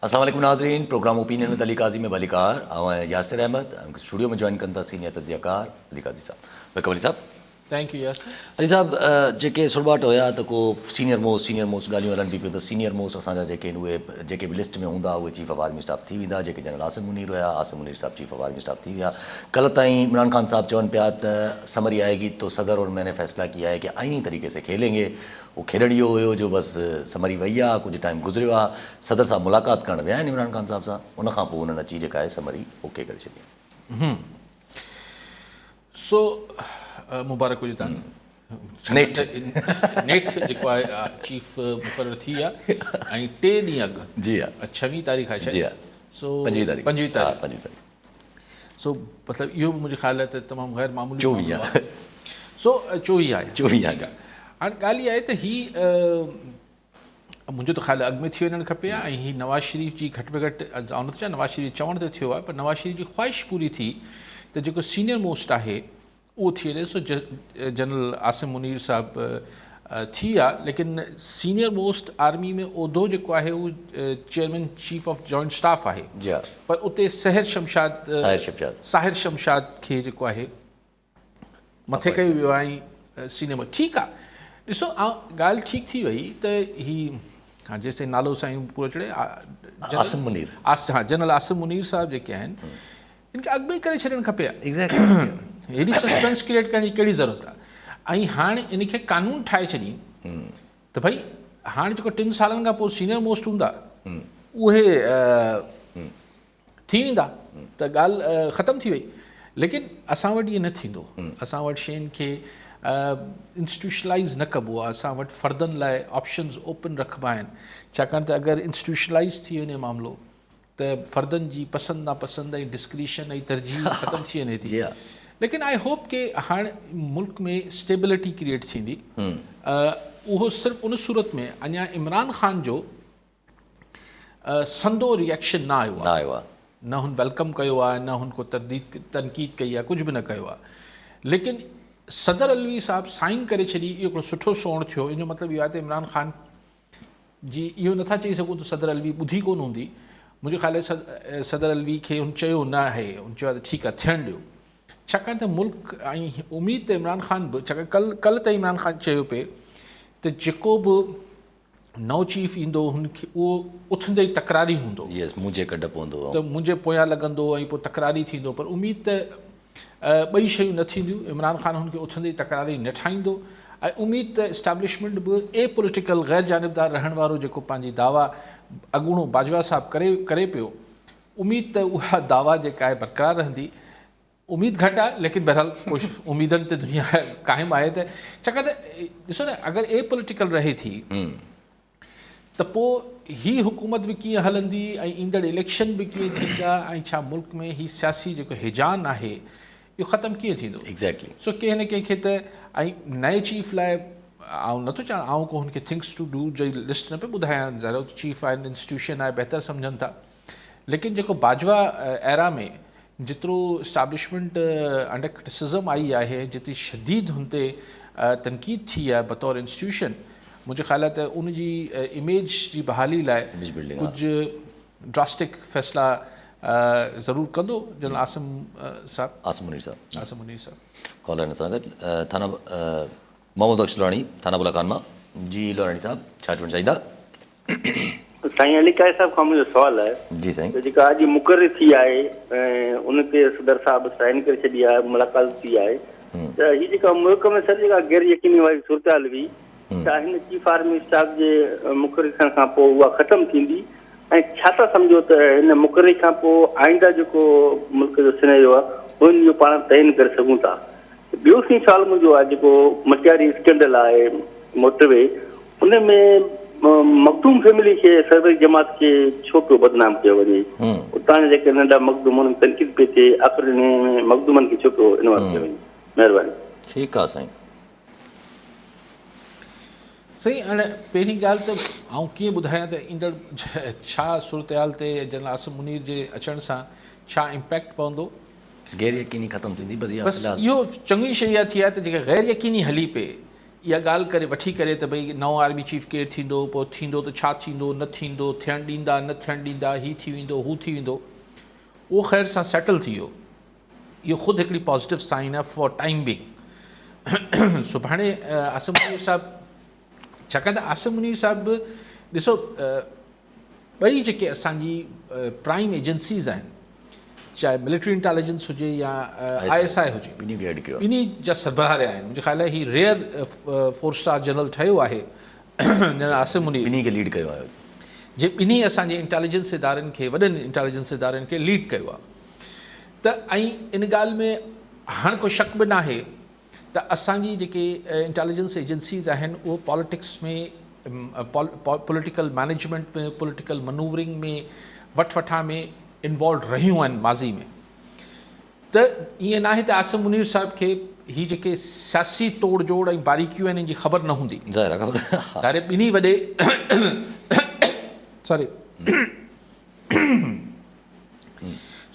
السلام عليڪم ناظرين programme opinion with Ali Qazi ۾ ڀليڪار آئون آهيان ياسر احمد ۽ اسٽوڊيو ۾ جوائن ڪن ٿا سينيئر تجزيه ڪار علي قاضي صاحب welcome Ali صاحب. Thank you Yasir. Ali صاحب جيڪي سرٻاٽ هيا ته ڪو سينيئر موسٽ سينيئر موسٽ ڳالهيون هلن پي پيون ته سينيئر موسٽ اسان جا جيڪي آهن اهي جيڪي به لسٽ ۾ هوندا اهي چيف آف آرمي اسٽاف ٿي ويندا جيڪي جنرل عاصم منير هيا عاصم منير صاحب چيف آف آرمي اسٽاف ٿي ويا ڪلهه تائين عمران خان صاحب چون پيا ته سمري آئي گي تو صدر اور مين ني فيصله ڪيا هي ڪي آئيني طريقي سي کيلين گي اهو کيڏڻ اهو هيو جو بس سمري وئي آ ڪجهه ٽائيم گذريو آ صدر صاحب ملاقات ڪرڻ ويا آهن عمران خان صاحب سان ان کان پوء انهن اچي جيڪا آهي سمري اوڪي ڪري ڇڏي آهي. سو مبارڪ هجي تان نيٺ نيٺ جيڪو آهي چيف مقرر ٿي ويا ۽ ٽي ڏينهن اڳ جي ها 26 تاريخ آهي جي ها سو 25 تاريخ 25 تاريخ 25 تاريخ سو مطلب اهو به منهنجي خيال آهي ته تمام غير معمولي 24 آهي سو 24 آهي 24 آهي هاڻي ڳالهه اها آهي ته هي منهنجو ته خيال اڳ ۾ ٿي وڃڻ کپي ها ۽ هي نواز شريف جي گهٽ ۾ گهٽ آئون نٿو چوان نواز شريف جي چوڻ تي ٿيو آهي پر نواز شريف جي خواهش پوري ٿي ته جيڪو سينيئر موسٽ آهي اهو ٿي وڃي سو جنرل عاصم منير صاحب ٿي ويا ليڪن سينيئر موسٽ آرمي ۾ عهدو جيڪو آهي اهو chairman chief of joint staff آهي پر اتي سحر شمشاد ساحر شمشاد کي جيڪو آهي مٿي ڪيو ويو آهي ۽ سينيئر موسٽ ٺيڪ آهي ڏسو ڳالهه ٺيڪ ٿي وئي ته هي هاڻ جيستائين نالو سائين پورو چڙهي عاصم منير ها جنرل عاصم منير صاحب جيڪي آهن ان کي اڳ ۾ ئي ڪري ڇڏڻ کپي ها. هيڏي سسپينس ڪريئيٽ ڪرڻ جي ڪهڙي ضرورت آهي ۽ هاڻ ان کي قانون ٺاهي ڇڏين ته ڀئي هاڻ جيڪو ٽن سالن کان پوء سينئر موسٽ هوندا اهي ٿي ويندا ته ڳالهه ختم ٿي وئي ليڪن اسان وٽ ائين نه ٿيندو اسان وٽ شين کي انسٽيٽيوشنلائز نه ڪبو آهي اسان وٽ فردن لاء آپشنز اوپن رکبا آهن ڇاڪاڻ ته اگر انسٽيٽيوشنلائز ٿي وڃي معاملو ته فردن جي پسند ناپسند ۽ ڊسڪريشن ۽ ترجيح ختم ٿي وڃي ٿي ليڪن I hope ڪي هاڻ ملڪ ۾ اسٽيبلٽي ڪريئيٽ ٿيندي اهو صرف ان صورت ۾ اڃا عمران خان جو سندو ريئيڪشن نه آيو آهي نه هن welcome ڪيو آهي نه هن کو ترديد تنقيد ڪئي آهي ڪجهه به نه ڪيو آهي ليڪن صدر علوي صاحب سائن ڪري ڇڏي اهو هڪڙو سٺو سوڻ ٿيو ان جو مطلب اهو آهي ته عمران خان جي اهو نٿا چئي سگهون ته صدر علوي ٻڌي ڪونه هوندي، منهنجي خيال ۾ صدر علوي کي هن چيو نه آهي، هن چيو آهي ته ٺيڪ آهي ٿيڻ ڏيو، ڇاڪاڻ ته ملڪ ۽ اميد ته عمران خان به ڇاڪاڻ ڪل ڪل تائين عمران خان چيو پئي ته جيڪو به نئون چيف ايندو هن کي اهو اٿندي ئي تڪراري هوندو. يس منهنجي ڪڍ پوندو. ته منهنجي پويان لڳندو ۽ پوء تڪراري ٿيندو پر اميد ته ٻئي شيون نه ٿينديون، عمران خان هن کي اٿندي ئي تڪراري نه ٺاهيندو ۽ اميد ته اسٽيبلشمينٽ به اي پوليٽيڪل غير جانبدار رهڻ وارو جيڪو پنهنجي دعويٰ اڳوڻو باجوا صاحب ڪري ڪري پيو اميد ته اها دعويٰ جيڪا آهي برقرار رهندي اميد گهٽ آهي ليڪن بهرحال ڪوشش اميدن تي دنيا قائم آهي ته ڇاڪاڻ ته ڏسو نه اگر اي پوليٽيڪل رهي ٿي ته پوء هي حڪومت به ڪيئن هلندي ۽ ايندڙ اليڪشن به ڪيئن ٿيندا ۽ ڇا ملڪ ۾ هي سياسي جيڪو هيجان آهي اهو ختم ڪيئن ٿيندو؟ Exactly. سو ڪنهن نه ڪنهن کي ته ۽ نئين چيف لاء آئون نٿو چاهيان آئون ڪو هن کي ٿنگس ٽو do جي لسٽ نه پيو ٻڌايان ظاهر آهي چيف آهن انسٽيٽيوشن آهي بهتر سمجهن ٿا ليڪن جيڪو باجوا ايرا ۾ جيترو اسٽيبلشمينٽ انڊر ڪرٽيسزم آئي آهي جيتري شديد هن تي تنقيد ٿي آهي بطور انسٽيٽيوشن منهنجي خيال آهي ته ان جي اميج جي بحالي لاء ڪجهه ڊراسٽڪ فيصلا ضرور ڪندو جنرل عاصم صاحب. عاصم منير صاحب. عاصم منير صاحب. ڪالر سان گڏ ٿانا محمد بخش لوهاڻي ٿانا بولا خان مان جي لوهاڻي صاحب ڇا چوڻ چاهيندا. سائين علي قائد صاحب کان منهنجو سوال آهي جي سائين ته جيڪا اڄ مقرري ٿي آهي ۽ ان تي صدر صاحب سائن ڪري ڇڏي آهي ملاقات ٿي آهي ته هي جيڪا ملڪ ۾ سر جيڪا غير يقيني واري صورتحال هئي ڇا هن چيف آرمي اسٽاف جي مقرري ٿيڻ کان پوء اها ختم ٿيندي ۽ ڇا ٿا سمجهو ته هن مقرري کان پوء آئنده جيڪو ملڪ جو سينيريو آهي ان جو پاڻ تعين ڪري سگهون ٿا ٻيو سائين سوال منهنجو آهي جيڪو مٽياري اسڪينڊل آهي موٽر وي ان ۾ مخدوم فيملي کي سروري جماعت کي ڇو پيو بدنام ڪيو وڃي اتان جا جيڪي ننڍا مخدوم انهن تنقيد پئي ٿئي آخر ان ۾ مخدومن کي ڇو پيو انوالو ڪيو وڃي مهرباني. ٺيڪ آ سائين. سائين هاڻي پهرين ڳالهه ته آئون ڪيئن ٻڌايان ته ايندڙ ڇا صورتحال تي جنرل عاصم منير جي اچڻ سان ڇا امپيڪٽ پوندو. غير يقيني ختم ٿيندي بس اها بس اهو چڱي شيء اها ٿي آهي ته جيڪا غير يقيني هلي پئي اها ڳالهه ڪري وٺي ڪري ته ڀئي نئون آرمي چيف ڪير ٿيندو، پوء ٿيندو ته ڇا ٿيندو، نه ٿيندو، ٿيڻ ڏيندا، نه ٿيڻ ڏيندا، هي ٿي ويندو، هو ٿي ويندو، اهو خير سان سيٽل ٿي ويو. اهو خود هڪڙي پازيٽو سائن آهي فار ٽائيم بينگ. سڀاڻي عاصم منير صاحب ڇاڪاڻ ته عاصم منير صاحب به ڏسو ٻئي جيڪي اسان جي پرائم ايجنسيز آهن چاهي ملٽري انٽيليجنس هجي يا I S I هجي ٻنهي جا سربراهه رهيا آهن. منهنجي خيال آهي هي ريئر فور اسٽار جنرل ٺهيو آهي جنرل عاصم منير ٻنهي کي ليڊ ڪيو آهي جي ٻنهي اسان جي انٽيليجنس ادارن کي وڏن انٽيليجنس ادارن کي ليڊ ڪيو آهي ته ۽ ان ڳالهه ۾ هاڻ ڪو شڪ به ناهي ته اسان جي جيڪي انٽيليجنس ايجنسيز آهن اهو politics ۾ political management ۾ political manoeuvring ۾ وٺ وٺان ۾ انوالوڊ رهيون آهن ماضي ۾ ته ائين ناهي ته عاصم منير صاحب کي هي جيڪي سياسي توڙ جوڙ ۽ باريڪيون آهن ان جي خبر نه هوندي. ظاهر آهي خبر ظاهر ٻنهي وڏي سوري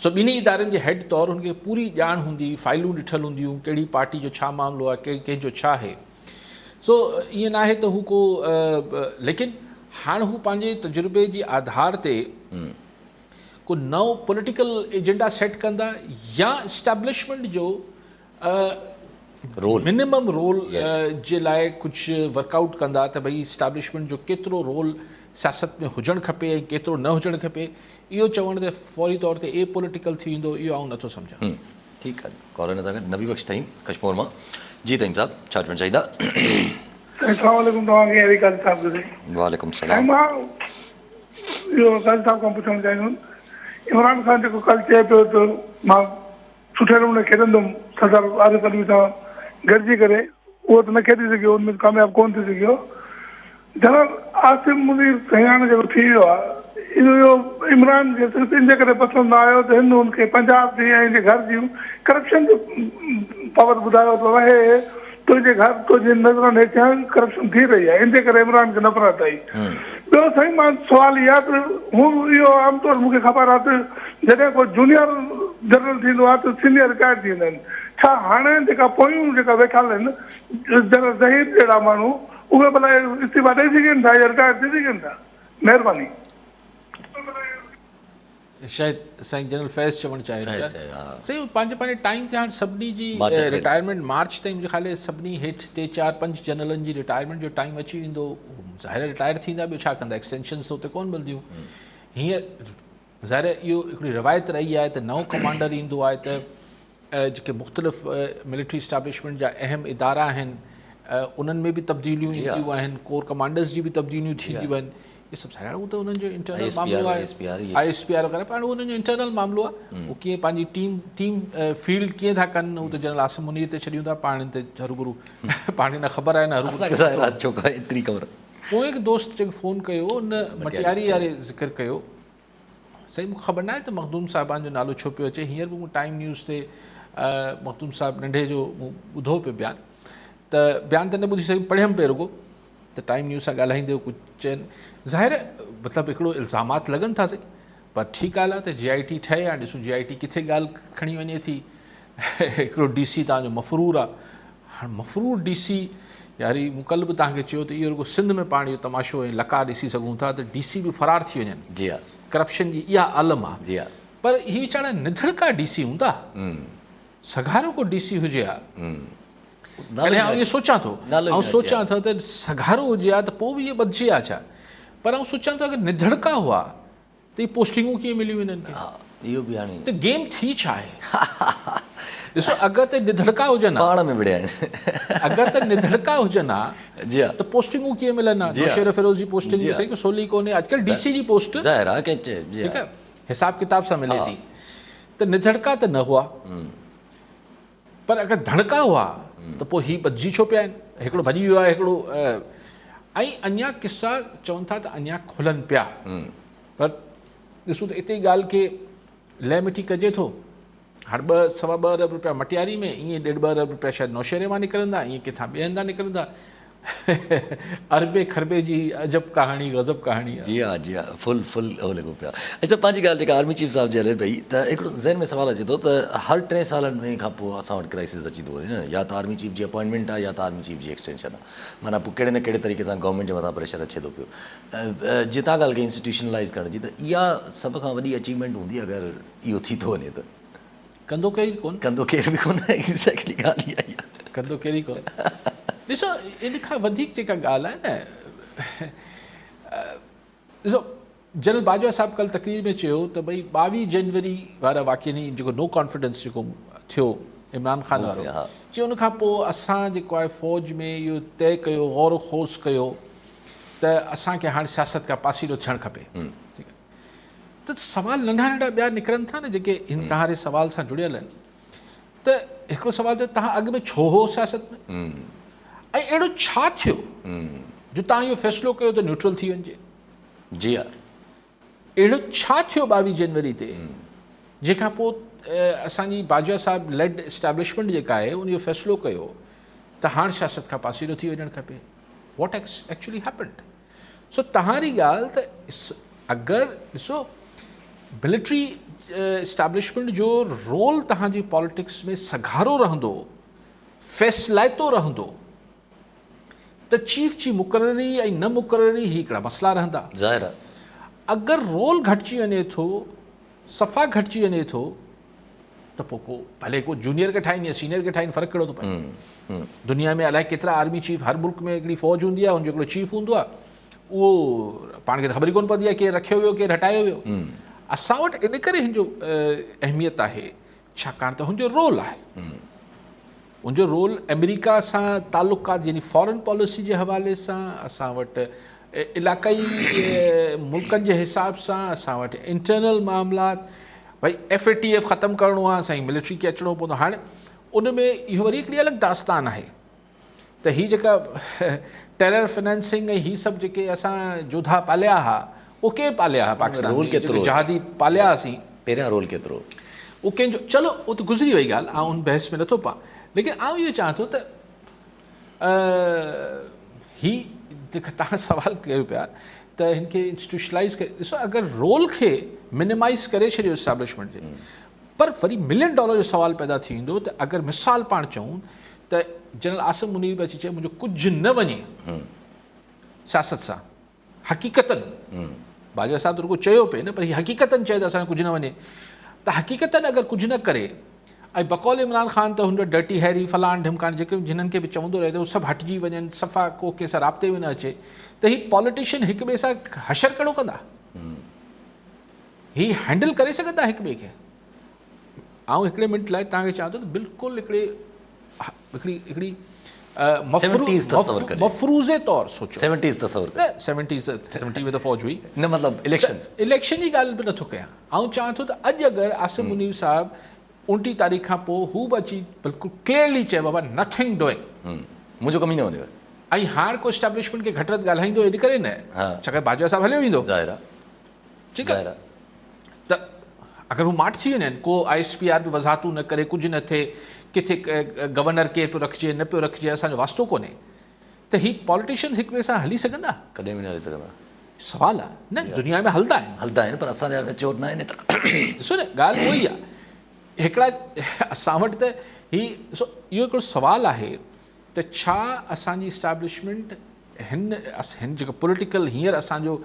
سو ٻنهي ادارن جي هيڊ طور هن کي پوري ڄاڻ هوندي، فائلون ڏٺل هونديون، ڪهڙي پارٽي جو ڇا معاملو آهي، ڪنهن جو ڇا آهي. سو ائين ناهي ته هو ڪو ليڪن هاڻ هو پنهنجي تجربي جي آڌار تي ڪو نئون پوليٽيڪل ايجنڊا سيٽ ڪندا يا اسٽيبلشمينٽ جو رول منيمم رول جي لاء ڪجهه ورڪ آئوٽ ڪندا ته ڀئي اسٽيبلشمينٽ جو ڪيترو رول سياست ۾ هجڻ کپي ۽ ڪيترو نه هجڻ کپي اهو چوڻ تي فوري طور تي اي پوليٽيڪل ٿي ويندو اهو آئون نٿو سمجهان. ٺيڪ آهي ڪالر نظر گڏ نبي بخش ٿهيم ڪشمور مان جي ٿهيم صاحب ڇا چوڻ چاهيندا. سائين اسلام عليڪم توهان کي ۽ قاضي صاحب کي سائين. وعليڪم سلام. سائين مان اهو قاضي صاحب کان پڇڻ چاهيندم عمران خان جيڪو ڪالهه چئي پيو ته مان سٺي نموني کيڏندم، صدر عارف علوي سان گڏجي ڪري اهو ته نه کيڏي سگهيو، ان ۾ ڪامياب ڪونه ٿي سگهيو. جنرل عاصم منير سياڻ جيڪو ٿي ويو آهي، اهو عمران کي صرف ان جي ڪري پسند نه آيو ته هن هن کي پنجاب جي ۽ هن جي گهر جون ڪرپشن جو پاور ٻڌايو ته بابا هي تنهنجي گهر تنهنجي نظرن هيٺيان ڪرپشن ٿي رهي آهي ان جي ڪري عمران کي نفرت آئي. ٻيو سائين مان سوال اها ته هو اهو عام طور مون کي خبر آهي ته جڏهن ڪو جونيئر جنرل ٿيندو آهي ته سينيئر رٽائر ٿي ويندا آهن ڇا هاڻي جيڪا پويون جيڪا ويٺل آهن جنرل ظهير جهڙا ماڻهو اهي ڀلا استعيفا ڏئي سگهن ٿا يا رٽائر ٿي سگهن ٿا مهرباني. شايد سائين جنرل فيض چوڻ چاهي ٿو سائين پنهنجي پنهنجي ٽائيم تي هاڻ سڀني جي رٽائرمينٽ مارچ تائين منهنجي خيال سڀني هيٺ ٽي چار پنج جنرلن جي رٽائرمينٽ جو ٽائيم اچي ويندو ظاهر رٽائر ٿيندا ٻيو ڇا ڪندا ايڪسٽينشنس اتي ڪون ملنديون هينئر ظاهر اهو هڪڙي روايت رهي آهي ته نئون ڪمانڊر ايندو آهي ته جيڪي مختلف ملٽري اسٽيبلشمينٽ جا اهم ادارا آهن انهن ۾ به تبديليون اينديون آهن ڪور ڪمانڊرز جي به تبديليون ٿينديون آهن اهي سڀ ظاهر آهي ته انهن جو انٽرنل معاملو آهي I S P R وغيره پر انهن جو انٽرنل معاملو آهي هو ڪيئن پنهنجي ٽيم ٽيم فيلڊ ڪيئن ٿا ڪن هو ته جنرل عاصم منير تي ڇڏيون ٿا پاڻ تي هروڀرو پاڻ نه خبر آهي نه هروڀرو ايتري خبر پوء هڪ دوست جيڪو فون ڪيو ان مٽياري واري ذڪر ڪيو سائين مونکي خبر ناهي ته مخدوم صاحبان جو نالو ڇو پيو اچي هينئر به مون ٽائيم نيوز تي مخدوم صاحب ننڍي جو مون ٻڌو پيو بيان ته بيان ته نه ٻڌي سگهيم پڙهيم پيو رڳو ته ٽائيم نيوز سان ڳالهائيندي ڪجهه چين ظاهر مطلب هڪڙو الزامات لڳن ٿا سائين پر ٺيڪ ڳالهه آهي ته جي آء ٽي ٺهي هاڻي ڏسون جي آء ٽي ڪٿي ڳالهه کڻي وڃي ٿي هڪڙو ڊي سي تان جو مفرور آهي هاڻ مفرور ڊي سي ياري مون ڪلهه به توهان کي چيو ته اهو رڳو سنڌ ۾ پاڻ اهو تماشو ۽ لقاء ڏسي سگهون ٿا ته ڊي سي به فرار ٿي وڃن. جي ها. ڪرپشن جي اها عالم آ. جي ها. پر هي ويچارا نڌڻڪا ڊي سي هوندا. سگهارو ڪو ڊي سي هجي ها. ڪڏهن آئون اهو سوچان ٿو. آئون سوچان ٿو ته سگهارو هجي ها ته پوء به اهي ٻڌجي ها ڇا؟ پر آئون سوچان ٿو اگر نڌڻڪا هئا ته هي پوسٽنگون ڪيئن مليون هنن کي؟ ها اهو به هاڻي. ته گيم ٿي ڇا آهي؟ ڏسو اگر ته نڌڙڪا هجن ها. پاڻ ۾ وڙهيا آهن. اگر ته نڌڙڪا هجن ها جي ها. ته پوسٽنگون ڪيئن ملن ها؟ نوشهرو فيروز جي پوسٽنگ به سائين ڪو سولي ڪونهي اڄڪلهه ڊي سي جي پوسٽ ظاهر آهي ڪنهن جي ٺيڪ آهي حساب ڪتاب سان ملي ٿي ته نڌڙڪا ته نه هئا پر اگر ڌڻڪا هئا ته پوء هي ٻڌجي ڇو پيا آهن؟ هڪڙو ڀڄي ويو آهي هڪڙو ۽ اڃا قصا چون ٿا ته اڃا کلن پيا پر ڏسون ته اتي ڳالهه کي لئه مٺي ڪجي ٿو هاڻ ٻه سوا ٻه ارب روپيا مٽياري ۾ ائين ڏيڍ ٻه ارب روپيا شايد نوشهري مان نڪرندا ائين ڪٿان ٻئي هنڌان نڪرندا اربين کربين جي عجب ڪهاڻي غضب ڪهاڻي آ. جي ها جي ها فل فل هو لڳو پيو آ. اڇا پنهنجي ڳالهه جيڪا آرمي چيف صاحب جي هلي پئي ته هڪڙو ذهن ۾ سوال اچي ٿو ته هر ٽي سالن ۾ کان پوء اسان وٽ ڪرائسز اچي ٿو وڃي نه يا ته آرمي چيف جي اپوائنٽمينٽ آ يا ته آرمي چيف جي ايڪسٽينشن آ معنيٰ پوء ڪهڙي نه ڪهڙي طريقي سان گورنمينٽ جي مٿان پريشر اچي ٿو پيو جي تان ڳالهه ڪئي انسٽيٽيوشنلائز ڪرڻ جي ته اها سڀ کان وڏي اچيومينٽ هوندي اگر اهو ٿي ٿو وڃي ته. ڪندو ڪير ئي ڪونه. ڪندو ڪير به ڪونه ايگزيڪٽلي ڳالهه اها ئي آهي. ڪندو ڪير ئي ڪونه. ڏسو ان کان وڌيڪ جيڪا ڳالهه آهي نه ڏسو جنرل باجوا صاحب ڪل تقرير ۾ چيو ته ڀئي 22 جنوري وارا واقعي يعني جيڪو نو ڪانفيڊنس جيڪو ٿيو عمران خان وارو چي ان کان پوء اسان جيڪو آهي فوج ۾ اهو طئي ڪيو غور و خوض ڪيو ته اسان کي هاڻي سياست کان پاسيرو ٿيڻ کپي. ته سوال ننڍا ننڍا ٻيا نڪرن ٿا نه جيڪي هن توهان جي سوال سان جڙيل آهن ته هڪڙو سوال ته توهان اڳ ۾ ڇو هو سياست ۾ ۽ اهڙو ڇا ٿيو جو توهان اهو فيصلو ڪيو ته نيوٽرل ٿي وڃجي. جي ها. اهڙو ڇا ٿيو 22 جنوري تي جنهن کان پوء اسان جي باجوا صاحب ليڊ اسٽيبلشمينٽ جيڪا آهي ان اهو فيصلو ڪيو ته هاڻ سياست کان پاسيرو ٿي وڃڻ کپي. واٽ ايڪچولي هيپنڊ. سو توهان ري ڳالهه ته اگر ڏسو ملٽري اسٽيبلشمينٽ جو رول توهان جي پاليٽڪس ۾ سگهارو رهندو فيصلائتو رهندو ته چيف جي مقرري ۽ نه مقرري هي هڪڙا مسئلا رهندا. ظاهر آهي. اگر رول گهٽجي وڃي ٿو صفا گهٽجي وڃي ٿو ته پوء ڪو ڀلي ڪو جونيئر کي ٺاهين يا سينيئر کي ٺاهين فرق ڪهڙو ٿو پئي. دنيا ۾ الائي ڪيترا آرمي چيف هر ملڪ ۾ هڪڙي فوج هوندي آهي ان جو هڪڙو چيف هوندو آهي اهو پاڻ کي ته خبر ئي ڪونه پوندي آهي ڪير رکيو ويو ڪير هٽايو ويو. اسان وٽ ان ڪري هن جو اهميت آهي ڇاڪاڻ ته هن جو رول آهي. ان جو رول آمريڪا سان تعلقات يعني فارن پاليسي جي حوالي سان اسان وٽ علاقائي ملڪن جي حساب سان اسان وٽ انٽرنل معاملات ڀئي ايف اي ٽي ايف ختم ڪرڻو آهي سائين ملٽري کي اچڻو پوندو هاڻي ان ۾ اهو وري هڪڙي الڳ داستان آهي ته هي جيڪا ٽيرر فنانسنگ ۽ هي سڀ جيڪي اسان جوڌا پاليا ها اهو ڪنهن پاليا ها پاڪستان رول ڪيترو جهادي پاليا هئاسين پهريان رول ڪيترو اهو ڪنهن جو چلو اهو ته گذري وئي ڳالهه آئون ان بحث ۾ نٿو پان ليڪن آئون اهو چاهان ٿو ته هي تهان سوال ڪيو پيا ته هن کي انسٽيٽيوشنلائز ڪري ڏسو اگر رول کي منيمائز ڪري ڇڏيو اسٽيبلشمينٽ جي پر وري ملين ڊالر جو سوال پيدا ٿي ويندو ته اگر مثال پاڻ چئون ته جنرل عاصم منير به اچي چئي منهنجو ڪجهه نه وڃي سياست سان حقيقتن باجوا صاحب ته رڳو چيو پئي نه پر هي حقيقتن چئي ته اسان جو ڪجهه نه وڃي ته حقيقتن اگر ڪجهه نه ڪري ۽ بقول عمران خان ته هن جو ڊرٽي هيري فلان ڍمڪان جيڪي جنھن کي به چوندو رهي ته هو سڀ هٽجي وڃن صفا ڪو ڪنهن سان رابطي ۾ نه اچي ته هي پاليٽيشن هڪ ٻئي سان حشر ڪهڙو ڪندا هي هينڊل ڪري سگهندا هڪ ٻئي کي آئون هڪڙي منٽ لاء توهان کي چوان ٿو ته بلڪل هڪڙي هڪڙي هڪڙي مفروضي طور سوچو سيونٽيز تصور نه سيونٽيز سيونٽي ۾ ته فوج هئي نه مطلب اليڪشن اليڪشن جي ڳالهه به نٿو ڪيان آئون چوان ٿو ته اڄ اگر عاصم منير صاحب 29 تاريخ کان پوء هو به اچي بلڪل ڪليئرلي چئي بابا نٿنگ ڊوئنگ منهنجو ڪم ئي نه وڃي ۽ هاڻ ڪو اسٽيبلشمينٽ کي گهٽ وڌ ڳالهائيندو ان ڪري نه ڇاڪاڻ باجوا صاحب هليو ويندو ظاهر آهي ٺيڪ آهي ته اگر هو ماٺ ٿي وڃن ڪو I S P R به وضاحتون نه ڪري ڪجهه نه ٿئي ڪٿي گورنر ڪير پيو رکجي نه پيو رکجي اسان جو واسطو ڪونهي ته هي پاليٽيشنز هڪ ٻئي سان هلي سگهندا؟ ڪڏهن به نه هلي سگهندا. سوال آهي نه دنيا ۾ هلندا آهن. هلندا آهن پر اسان جا ميچور نه آهن ايترا. ڏسو نه ڳالهه اها ئي آهي هڪڙا اسان وٽ ته هي ڏسو اهو هڪڙو سوال آهي ته ڇا اسان جي اسٽيبلشمينٽ هن هن جيڪو پوليٽيڪل هينئر اسان جو